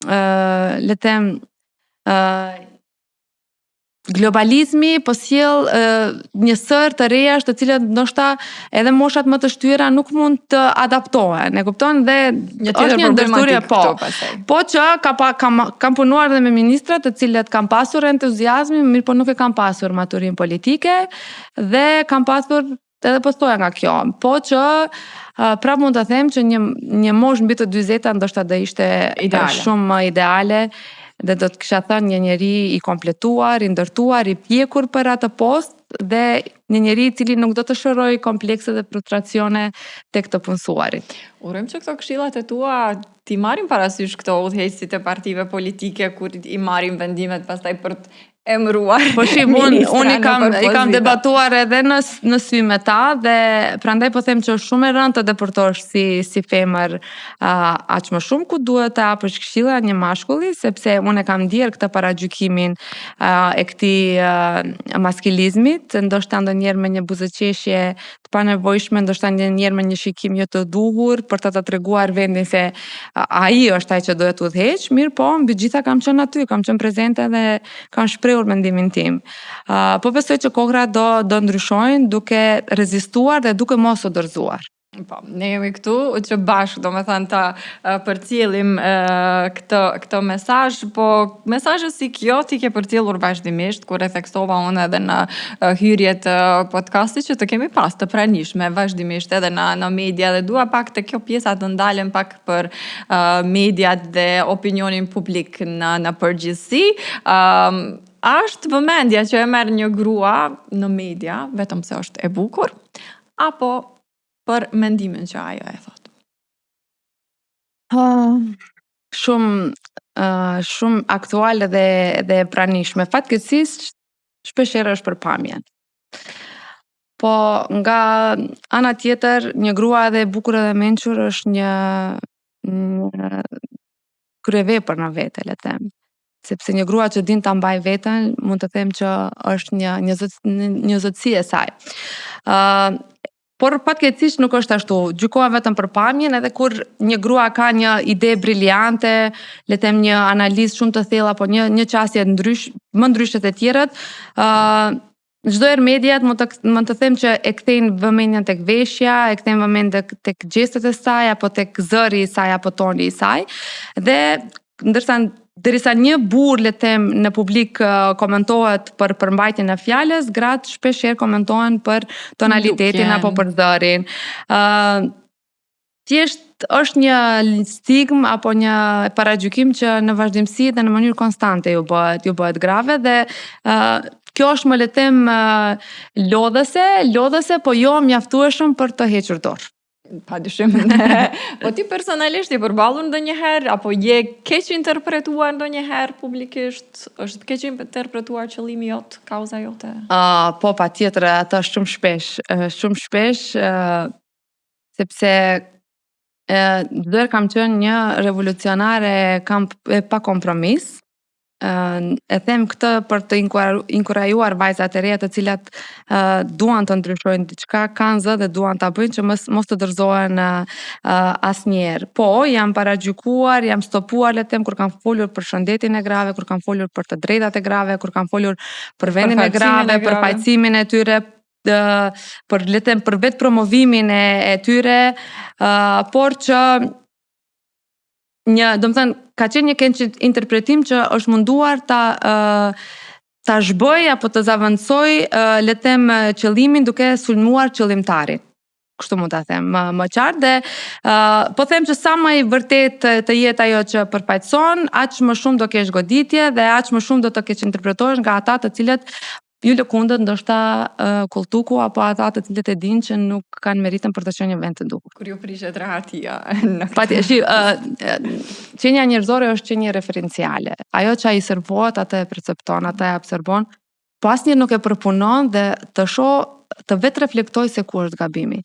Speaker 2: uh, le të them uh, globalizmi po sjell një sërë të rejash të cilat ndoshta edhe moshat më të shtyra nuk mund të adaptohen. E kupton dhe
Speaker 1: një tjetër është një ndërthurje
Speaker 2: po. Po që ka pa, kam kam punuar edhe me ministra të cilët kanë pasur entuziazmin, mirëpo nuk e kanë pasur maturinë politike dhe kanë pasur edhe pasoja nga kjo. Po që prapë mund të them që një një moshë mbi të 40-ta ndoshta do ishte ideale. shumë më ideale dhe do të kisha thënë një njeri i kompletuar, i ndërtuar, i pjekur për atë post dhe një njeri i cili nuk do të shërojë komplekse dhe frustracione tek të punësuarit.
Speaker 1: Urojmë që këto këshillat e tua t'i marrin parasysh këto udhëheqësit e partive politike kur i marrin vendimet pastaj për të emëruar.
Speaker 2: Po shi, unë un i kam i kam debatuar edhe në në sy me ta dhe prandaj po them që është shumë e rëndë të depërtosh si si femër uh, aq më shumë ku duhet të japësh këshilla një mashkulli sepse unë e kam ndier këtë paragjykimin uh, e këtij uh, maskilizmit, ndoshta ndonjëherë me një buzëqeshje të panevojshme, ndoshta ndonjëherë me një shikim jo të duhur për të të treguar vendin se ai është ai që duhet të udhëheq, mirëpo mbi gjitha kam qenë aty, kam qenë prezente dhe kam shprehur mendimin tim. Uh, po besoj që kohërat do do ndryshojnë duke rezistuar dhe duke mos u dorëzuar.
Speaker 1: Po, ne jemi këtu që bashkë, domethënë, ta përcjellim këtë, këtë mesazh, po mesazhe si kjo ti ke përcjellur vazhdimisht, kur e theksova unë edhe në hyrje të podcastit që të kemi pas të pranishme vazhdimisht edhe në, në media dhe dua pak te kjo pjesa të ndalem pak për uh, mediat dhe opinionin publik në, në përgjithësi. Um, a është vëmendja që e merr një grua në media, vetëm se është e bukur, apo për mendimin që ajo e
Speaker 2: thotë? Uh, shumë uh, shumë aktuale dhe dhe e pranishme. Fatkeqësisht shpeshherë është për pamjen. Po nga ana tjetër, një grua edhe e bukur edhe e mençur është një, një kryevepër në vete, le të them. Sepse një grua që din ta mbajë veten, mund të them që është një një zot, një zotësi e saj. Ë uh, por fatkeqësisht nuk është ashtu. Gjykohen vetëm për pamjen, edhe kur një grua ka një ide briliante, le të them një analizë shumë të thellë apo një një qasje ndrysh, më ndryshe të tjerët, ë uh, Çdo herë mediat mund të mund të them që e kthejnë vëmendjen tek veshja, e kthejnë vëmendjen tek tek gjestet e saj apo tek zëri i saj apo toni i saj. Dhe ndërsa derisa një burrë le të them në publik komentohet për përmbajtjen e fjalës, gratë shpesh herë komentohen për tonalitetin Dukjen. apo për zërin. Ë uh, Thjesht është një stigmë apo një paragjykim që në vazhdimësi dhe në mënyrë konstante ju bëhet, ju bëhet grave dhe uh, kjo është më le të them uh, lodhëse, lodhëse, po jo mjaftueshëm për të hequr
Speaker 1: dorë. Pa dyshim. po ti personalisht je përballur ndonjëherë apo je keqinterpretuar ndonjëherë publikisht? Është keqinterpretuar qëllimi jot, kauza
Speaker 2: jote? Uh, po patjetër, atë është shumë shpesh, shumë shpesh uh, sepse çdo herë kam qenë një revolucionare kam e pa kompromis. E them këtë për të inkurajuar vajzat e reja të cilat uh, duan të ndryshojnë diçka, kanë zë dhe duan ta bëjnë që mos mos të dorëzohen uh, asnjëherë. Po, jam paragjykuar, jam stopuar le të them kur kam folur për shëndetin e grave, kur kam folur për të drejtat e grave, kur kam folur për vendin e grave, për pajtimin e tyre, të për le të them për vetë promovimin e, e tyre, uh, por që një, domethënë, ka qenë një keqinterpretim që është munduar ta uh, ta zhbëj apo të zavendësoj uh, le të them qëllimin duke sulmuar qëllimtarin. Kështu mund ta them më më qartë dhe uh, po them që sa më i vërtetë të jetë ajo që përfaqëson, aq më shumë do kesh goditje dhe aq më shumë do të keqinterpretohesh nga ata të cilët ju lëkundet ndoshta uh, kolltuku apo ata të cilët e dinë që nuk kanë meritën për të qenë në vend të
Speaker 1: duhur. Kur ju prishet
Speaker 2: rahatia. Pati, shi, uh, qenia njerëzore është qenie referenciale. Ajo që i servohet, atë e percepton, atë e absorbon, po asnjëherë nuk e përpunon dhe të shoh të vetë reflektoj se ku është gabimi.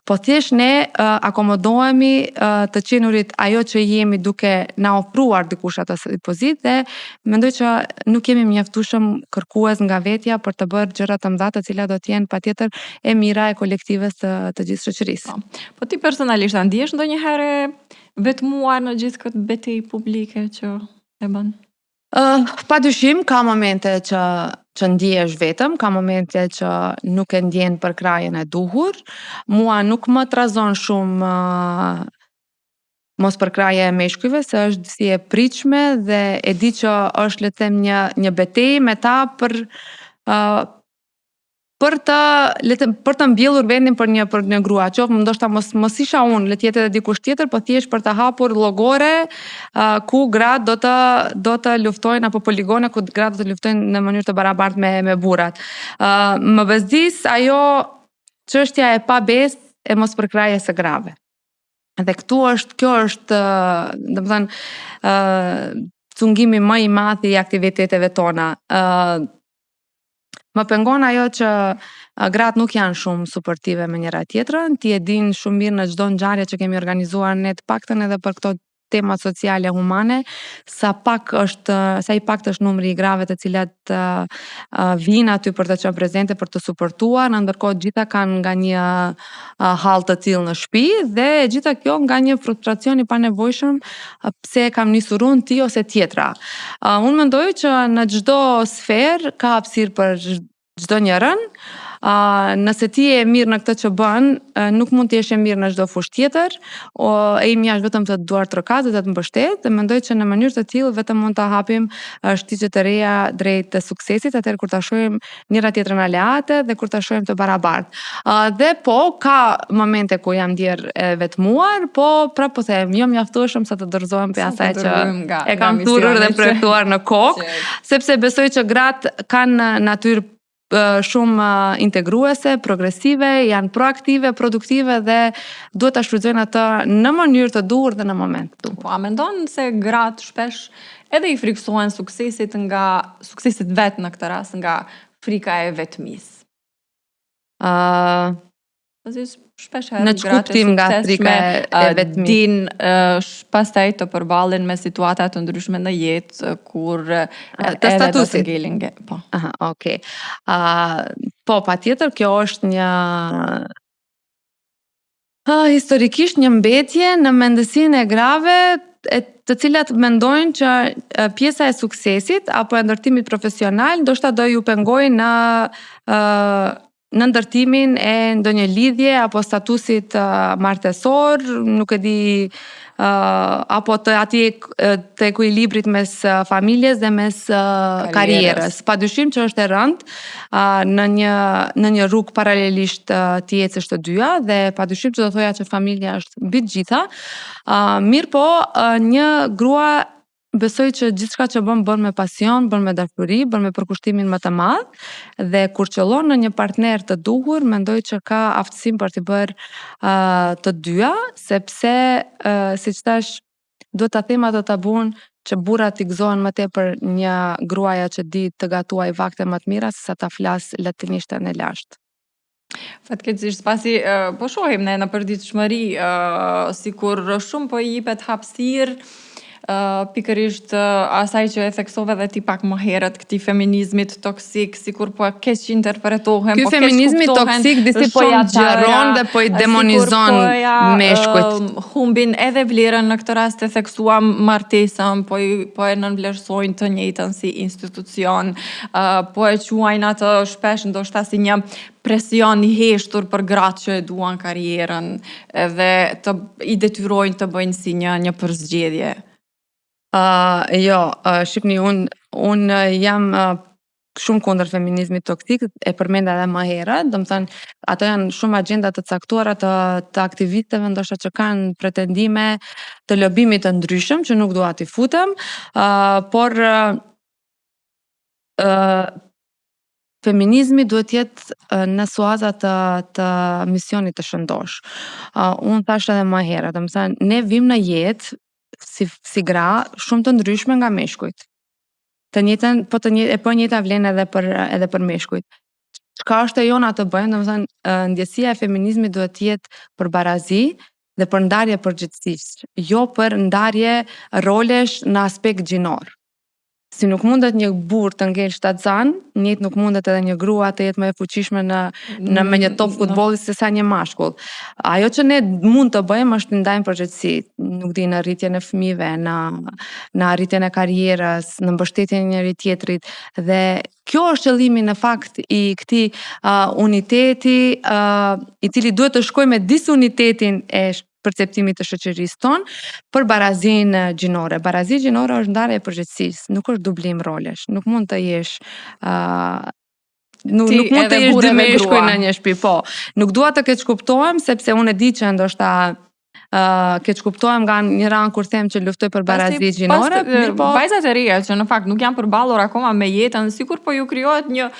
Speaker 2: Po thjesht ne uh, akomodohemi uh, të qenurit ajo që jemi duke na ofruar dikush atë pozitë dhe mendoj që nuk jemi mjaftueshëm kërkues nga vetja për të bërë gjëra të mëdha të cilat do të jenë patjetër e mira e kolektives të, të gjithë shoqërisë.
Speaker 1: Po. po ti personalisht a ndihesh ndonjëherë vetmuar në gjithë këtë betejë publike që e bën?
Speaker 2: Uh, pa dyshim, ka momente që që ndjehesh vetëm, ka momente që nuk e ndjen përkrahjen e duhur. Mua nuk më trazon shumë uh, mos përkrahja e meshkujve, se është si e pritshme dhe e di që është le të them një një betejë me ta për uh, për të le të për të mbjellur vendin për një për një grua, qoftë ndoshta mos mos isha unë, le të jetë edhe dikush tjetër, po thjesht për të hapur llogore uh, ku gratë do të do të luftojnë apo poligone ku gratë do të luftojnë në mënyrë të barabartë me me burrat. Uh, më bezdis ajo çështja e pabesë e mospërkrahjes së grave. Dhe këtu është, kjo është, domethënë, ë cungimi më i madh i aktiviteteve tona. ë Më pengon ajo që gratë nuk janë shumë suportive me njëra tjetrën, ti e din shumë mirë në çdo ngjarje që kemi organizuar ne të paktën edhe për këto temat sociale humane, sa pak është, sa i paktë është numri i grave të cilat uh, vijnë aty për të qenë prezente, për të suportuar, në ndërkohë gjitha kanë nga një uh, hall të tillë në shtëpi dhe e gjitha kjo nga një frustracion i panevojshëm pse e kam nisur unë ti ose tjetra. Uh, unë mendoj që në çdo sferë ka hapësirë për çdo njërën. Uh, nëse ti je e mirë në këtë që bën, uh, nuk mund të jesh e mirë në çdo fushë tjetër. O e imja është vetëm të duartrokas dhe të të mbështet dhe mendoj që në mënyrë të tillë vetëm mund të hapim shtigje të reja drejt suksesit, atëherë kur ta shohim njëra tjetrën aleate dhe kur ta shohim të barabartë. Uh, dhe po, ka momente ku jam ndjerë e vetmuar, po prapë po them, jo mjaftueshëm sa të dorëzohem prej asaj që nga, e kam thurur dhe projektuar në kokë, sepse besoj që gratë kanë natyrë shumë integruese, progresive, janë proaktive, produktive dhe duhet ta shfrytëzojnë atë në mënyrë të duhur dhe në moment
Speaker 1: të duhur. Po a mendon se gratë shpesh edhe i frikësohen suksesit nga suksesit vet në këtë rast nga frika e vetmisë?
Speaker 2: Ë uh,
Speaker 1: Pasi shpesh herë gratë e
Speaker 2: nga frika e vetmisë
Speaker 1: din uh, pastaj të përballen me situata të ndryshme në jetë kur
Speaker 2: të statusit.
Speaker 1: Të ngelin,
Speaker 2: po. Aha, okay. Uh, po, patjetër kjo është një uh, historikisht një mbetje në mendësinë e grave e të cilat mendojnë që pjesa e suksesit apo e ndërtimit profesional ndoshta do ju pengojë në uh, në ndërtimin e ndonjë lidhje apo statusit martesor, nuk e di uh, apo të atij të ekuilibrit mes familjes dhe mes karrierës. karrierës. Padyshim që është e rëndë uh, në një në një rrugë paralelisht uh, t'i ecësh të dyja dhe padyshim që do thoja që familja është mbi të gjitha. Uh, mirëpo, uh, një grua Besoj që gjithçka që bën bën me pasion, bën me dashuri, bën me përkushtimin më të madh dhe kur qëllon në një partner të duhur, mendoj që ka aftësinë për t'i bërë uh, të dyja, sepse uh, siç thashë, duhet ta them atë tabun që burrat i gëzohen më tepër një gruaja që di të gatuajë vakte më të mira sesa ta flasë latinishten e lashtë.
Speaker 1: Fatkeqësisht, pasi uh, po shohim ne në përditshmëri uh, sikur shumë po i jepet hapësirë uh, pikërisht uh, asaj që e theksove dhe ti pak më herët këtij feminizmit toksik, sikur po keqinterpretohen,
Speaker 2: Ky
Speaker 1: po
Speaker 2: feminizmi toksik disi po ja zgjeron dhe po i demonizon po ja, meshkujt.
Speaker 1: Uh, humbin edhe vlerën në këtë rast e theksuam martesën, po i, po e nënvlerësojnë të njëjtën si institucion, uh, po e quajnë atë shpesh ndoshta si një presion i heshtur për gratë që e duan karrierën edhe të i detyrojnë të bëjnë si një një përzgjedhje.
Speaker 2: Uh, jo, uh, shihni, unë un jam uh, shumë kundër feminizmit toksik, e përmenda edhe më herët, domethënë, ato janë shumë agjenda të caktuara të, të aktivistëve, ndoshta që kanë pretendime të lobimit të ndryshëm, që nuk dua t'i futem, uh, por uh, uh, feminizmi duhet të jetë në suaza të të misionit të shëndoshë. Uh, unë thashë edhe më herët, domethënë ne vim në jetë si si gra shumë të ndryshme nga meshkujt. Të njëjtën, po të njëjtë, e po e njëjta vlen edhe për edhe për meshkujt. Çka është e jona të bëjmë, domethënë ndjesia e feminizmit duhet të jetë për barazi dhe për ndarje përgjegjësish, jo për ndarje rolesh në aspekt gjinor. Si nuk mundet një burrë të ngel shtatzan, njëjtë nuk mundet edhe një grua të jetë më e fuqishme në në me një top mm, futbolli se sa një mashkull. Ajo që ne mund të bëjmë është të ndajmë përgjegjësi, nuk di në rritjen e fëmijëve, në në arritjen e karrierës, në mbështetjen e njëri tjetrit dhe kjo është qëllimi në fakt i këtij uh, uniteti uh, i cili duhet të shkojë me disunitetin e perceptimit të shoqërisë tonë për barazinë gjinore. Barazi gjinore është ndarje e përgjegjësisë, nuk është dublim rolesh. Nuk mund të jesh ë uh, nuk, nuk mund të jesh dy meshkuj në një shtëpi, po. Nuk dua të keqkuptohem sepse unë e di që ndoshta uh, keqkuptohem nga njëra anë kur them që luftoj për barazi gjinore,
Speaker 1: mirëpo vajzat e reja që në fakt nuk janë përballur akoma me jetën, sikur po ju krijohet një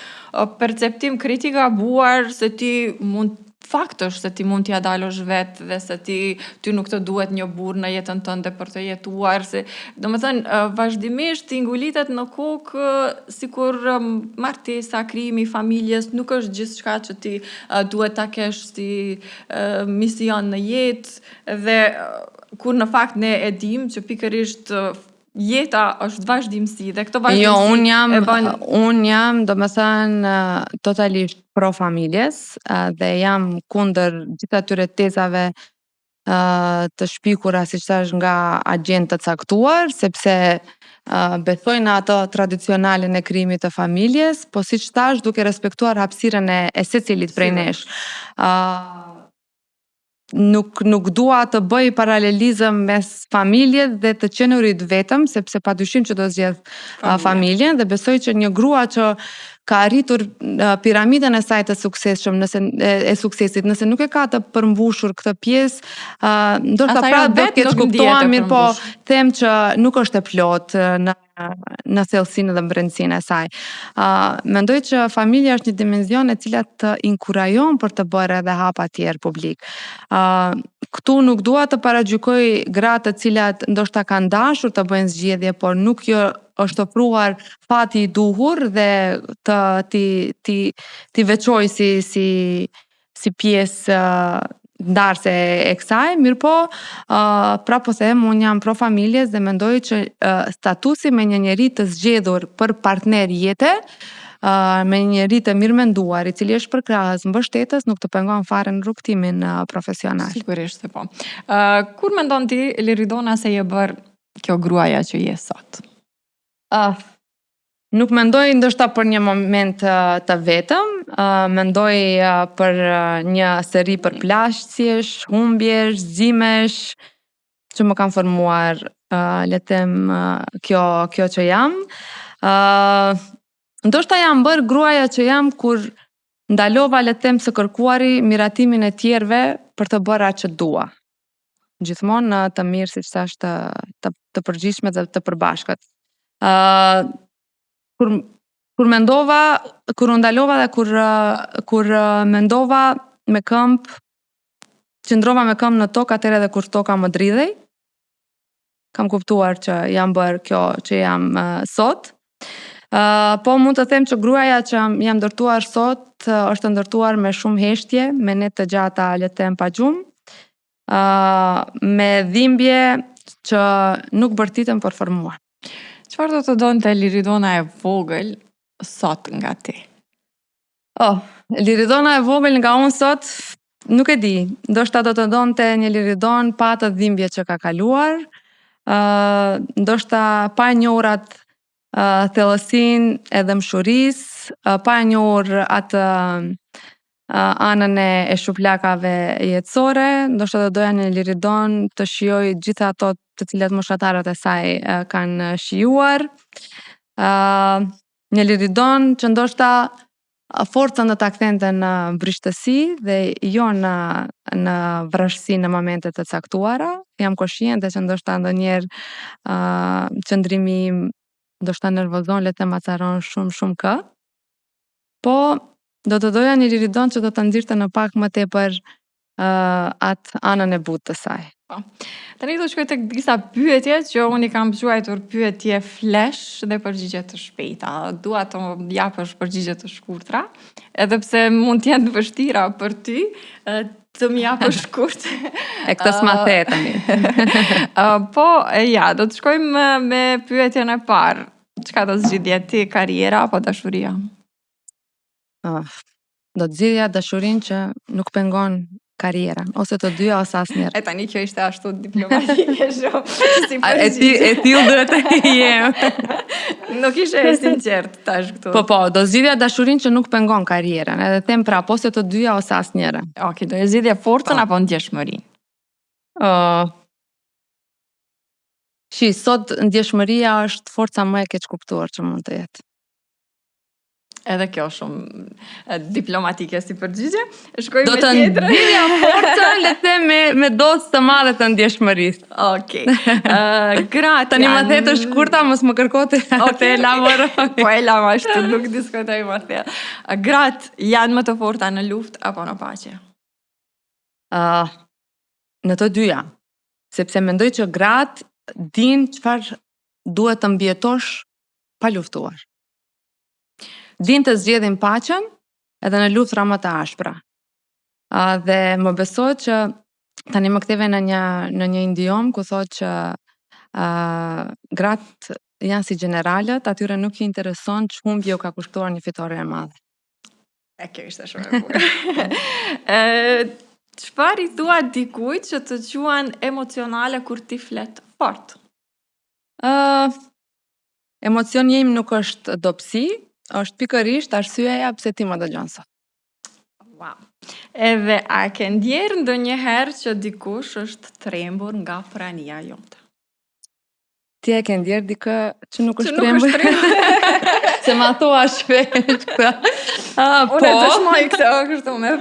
Speaker 1: perceptim krejt i gabuar se ti mund Fakt është se ti mund t'ia dalësh vetë dhe se ti ty nuk të duhet një burrë në jetën tënde për të jetuar, se domethënë vazhdimisht t'i ngulitet në kokë sikur martesa, krijimi i familjes nuk është gjithçka që ti duhet ta kesh si mision në jetë dhe kur në fakt ne e dimë që pikërisht jeta është vazhdimësi dhe
Speaker 2: këtë vazhdimësi jo, unë jam, e bën... Unë jam, domethënë, totalisht pro familjes dhe jam kundër gjithë atyre tezave të shpikura, siç thashë, nga agjentë të caktuar, sepse besoj në ato tradicionalen e krijimit të familjes, po siç thashë, duke respektuar hapësirën e, e secilit prej nesh. Uh, nuk nuk dua të bëj paralelizëm mes familjes dhe të qenurit vetëm, sepse padyshim që do zgjedh familjen. familjen dhe besoj që një grua që ka arritur piramidën e saj të suksesshëm, nëse e, e suksesit, nëse nuk e ka të përmbushur këtë pjesë, uh, ndoshta pra do të keqkuptohem, mirëpo them që nuk është e plotë në në thellësinë dhe brendësinë e saj. Uh, mendoj që familja është një dimension e cila të inkurajon për të bërë edhe hapa tjerë publik. Uh, këtu nuk dua të paragjykoj gratë të cilat ndoshta kanë dashur të bëjnë zgjedhje, por nuk ju është ofruar fati i duhur dhe të t'i t'i t'i veçoj si si si pjesë ndarëse e kësaj, mirëpo, uh, prapë po them, unë jam pro familjes dhe mendoj që uh, statusi me një njeri të zgjedhur për partner jete, uh, me një njeri të mirëmenduar, i cili është përkrahës, mbështetës, nuk të pengon fare në rrugëtimin uh,
Speaker 1: profesional. Sigurisht se po. Uh, kur mendon ti, Liridona, se je bërë kjo gruaja që je sot?
Speaker 2: Uh, nuk mendoj ndoshta për një moment të vetëm, uh, mendoj uh, për një seri përplasjesh, humbjesh, zgjimesh që më kanë formuar uh, le të them uh, kjo kjo që jam. Uh, ndoshta jam bërë gruaja që jam kur ndalova le të them së kërkuari miratimin e tjerëve për të bërë atë që dua. gjithmonë në të mirë siç thashë të të, të përgjithshme dhe të përbashkët. Ë uh, kur kur mendova, kur u ndalova dhe kur kur mendova me këmbë qëndrova me këmbë në tokë atëherë edhe kur toka më dridhej. Kam kuptuar që jam bërë kjo që jam uh, sot. Uh, po mund të them që gruaja që jam, jam ndërtuar sot uh, është ndërtuar me shumë heshtje, me net të gjata le të them pa gjumë, uh, me dhimbje që nuk bërtitën por formuan.
Speaker 1: Çfarë do të donte Liridona e vogël sot nga ti?
Speaker 2: Oh, Liridona e vogël nga unë sot, nuk e di. Ndoshta do të donte një Liridonë pa atë dhimbje që ka kaluar, uh, ndoshta pa e njohur atë uh, thellësinë e dhembshurisë, uh, pa e njohur atë uh, anën e, e shuplakave jetësore, ndoshta do doja një Liridonë të shijojë gjitha ato të cilat moshatarët e saj uh, kanë shijuar. Uh, Një Liridonë që ndoshta forcën do ta kthente në brishtësi dhe jo në në vrazhdësi në momente të caktuara. Jam koshiente që ndoshta ndonjëherë uh, qëndrimi im ndoshta nervozon, le të them acaron shumë shumë kë. Po do të doja një Liridonë që do të nxirrte në pah më tepër uh, atë anën e butë të
Speaker 1: saj. Po. Tani do të shkoj tek disa pyetje që unë i kam quajtur pyetje flash dhe përgjigje të shpejta. Dua të më japësh përgjigje të shkurtra, edhe pse mund të jenë të vështira për ty, të m'i japësh shkurt.
Speaker 2: E këtë s'ma the tani.
Speaker 1: po, ja, do të shkojmë me pyetjen e parë. Çka do zgjidhje ti, karriera apo dashuria?
Speaker 2: Uh, do të zgjidhja dashurinë që nuk pengon karrierën, ose të dyja ose
Speaker 1: asnjëra. E tani kjo ishte ashtu diplomatike
Speaker 2: shumë. Si e ti e tillë duhet të jem.
Speaker 1: nuk ishe e sinqertë tash
Speaker 2: këtu. Po po, do zgjidhja dashurinë që nuk pengon karrierën, edhe them prapë ose të dyja ose
Speaker 1: asnjëra. Okej, do e zgjidhje forcën po. apo ndjeshmërinë?
Speaker 2: Ë uh, Shi, sot ndjeshmëria është forca më e keqkuptuar që mund të jetë.
Speaker 1: Edhe kjo shumë diplomatike si përgjigje. Shkojmë
Speaker 2: me tjetrën. Do të zgjidhja forcën, le të them me me dozë të madhe të ndjeshmërisë.
Speaker 1: Okej. Okay. Uh,
Speaker 2: gratë Tani më the të shkurta, mos më kërko të okay. të elaboroj.
Speaker 1: Po e lamë ashtu, nuk diskutoj më thellë. Gratë janë më të forta në luftë apo në paqe?
Speaker 2: Uh, në të dyja. Sepse mendoj që gratë dinë çfarë duhet të mbijetosh pa luftuar. Dinë të zgjedhin paqen edhe në luftra më të ashpra. Uh, dhe më beso që tani më ktheve në një në një idiom ku thotë që uh, gratë janë si gjeneralët, atyre nuk i intereson ç'humbje u ka kushtuar një fitore e
Speaker 1: madhe. E kjo ishte shumë e bukur. Çfarë i thua dikujt që të quan emocionale kur ti flet fort?
Speaker 2: Ë uh, emocioni im nuk është dobësi, është pikërisht arsyeja pse ti më dëgjon sot.
Speaker 1: Wow. Edhe a ke ndjerë ndonjëherë që dikush është trembur nga prania jote?
Speaker 2: Ti e ke ndjerë dikë që nuk është trembur? Se ma thua shpesh
Speaker 1: këtë. Ah, po. Unë e dëshmoj këtë, kështu me...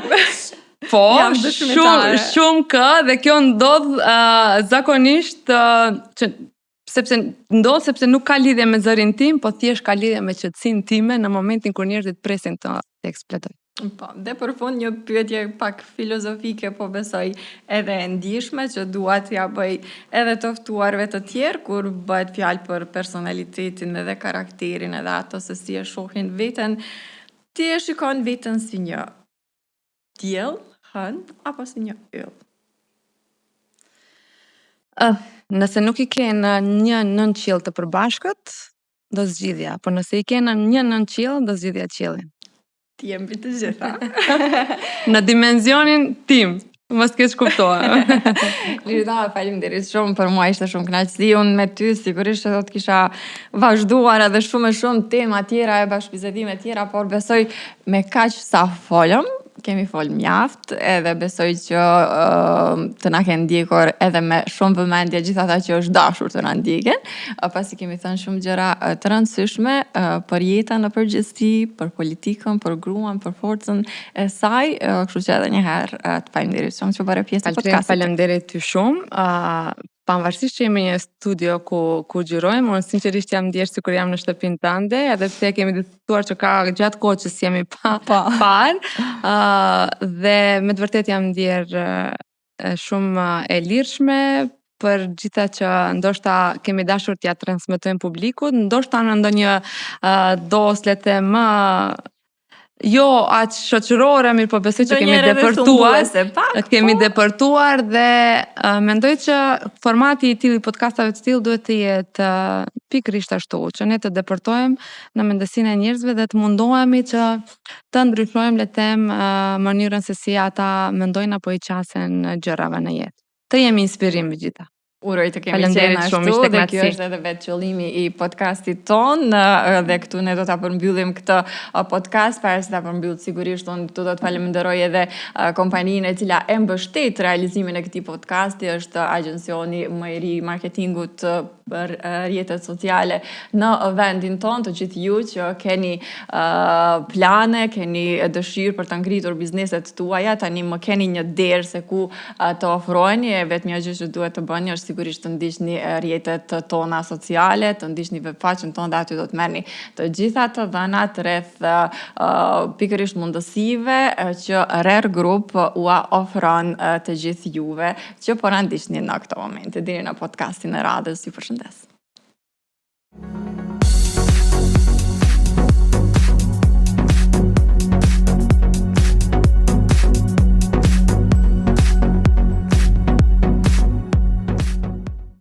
Speaker 2: Po, shumë, shumë kë dhe kjo ndodh uh, zakonisht uh, që sepse ndodh sepse nuk ka lidhje me zërin tim, po thjesht ka lidhje me qetësinë time në momentin kur njerëzit presin të eksplodoj.
Speaker 1: Po, dhe për fund një pyetje pak filozofike, po besoj edhe e ndjeshme që dua t'ia bëj edhe të ftuarve të tjerë kur bëhet fjalë për personalitetin edhe karakterin edhe ato se si e shohin veten. Ti e shikon veten si një diell, hënë apo si një
Speaker 2: yll? Uh, nëse nuk i ke në një nënqiell të përbashkët, do zgjidhja, por nëse i ke në një nënqiell, do zgjidhja
Speaker 1: qiellin. Ti je mbi të gjitha.
Speaker 2: në dimensionin tim. Mos keqkuptohem.
Speaker 1: Liridona, faleminderit shumë për mua ishte shumë kënaqësi. Unë me ty sigurisht që do të kisha vazhduar edhe shumë e shumë tema tjera e bashkëbisedime tjera, por besoj me kaq sa folëm, kemi fol mjaft edhe besoj që uh, të na kenë ndjekur edhe me shumë vëmendje gjithë ata që është dashur të na ndjekin, uh, pasi kemi thënë shumë gjëra uh, të rëndësishme uh, për jetën në përgjithësi, për politikën, për gruan, për forcën e saj, uh, kështu që edhe një herë uh, të faleminderit shumë që u bëre pjesë e
Speaker 2: podcastit. Faleminderit ty shumë. Uh, pavarësisht që jemi në një studio ku ku xhirojmë, unë sinqerisht jam ndjerë sikur jam në shtëpinë tënde, edhe pse kemi diskutuar që ka gjatë kohë që s'jemi pa po. parë. Ë uh, dhe me të vërtetë jam ndjerë shumë e lirshme për gjitha që ndoshta kemi dashur t'ia transmetojmë publikut, ndoshta në ndonjë uh, dozë le të them më jo aq shoqërore, mirëpo besoj që kemi depërtuar,
Speaker 1: pak,
Speaker 2: kemi po. depërtuar dhe uh, mendoj që formati i tillë i podcastave të tillë duhet të jetë uh, pikërisht ashtu, që ne të depërtojmë në mendësinë e njerëzve dhe të mundohemi që të ndryshojmë le të them uh, mënyrën se si ata mendojnë apo i qasen gjërave në jetë. Të jemi inspirim mbi
Speaker 1: gjitha. Uroj të kemi qenë ashtu dhe kjo është edhe vetë qëllimi i podcastit tonë dhe këtu ne do ta përmbyllim këtë podcast para se ta përmbyll sigurisht unë këtu do të falenderoj edhe kompaninë e cila e mbështet realizimin e këtij podcasti është agjencioni më i ri i marketingut për rrjetet sociale në vendin tonë, të gjithë ju që keni plane, keni dëshirë për të ngritur bizneset tuaja, tani më keni një derë se ku të ofroheni, e vetmja gjë që duhet të bëni është sigurisht të ndiqni rrjetet tona sociale, të ndiqni webfaqen tonë dhe aty do të merrni të gjitha të dhënat rreth pikërisht mundësive që Rare Group ua ofron të gjithë juve që po na ndiqni në këto momente. Deri në podcastin e radhës, ju përshëndes.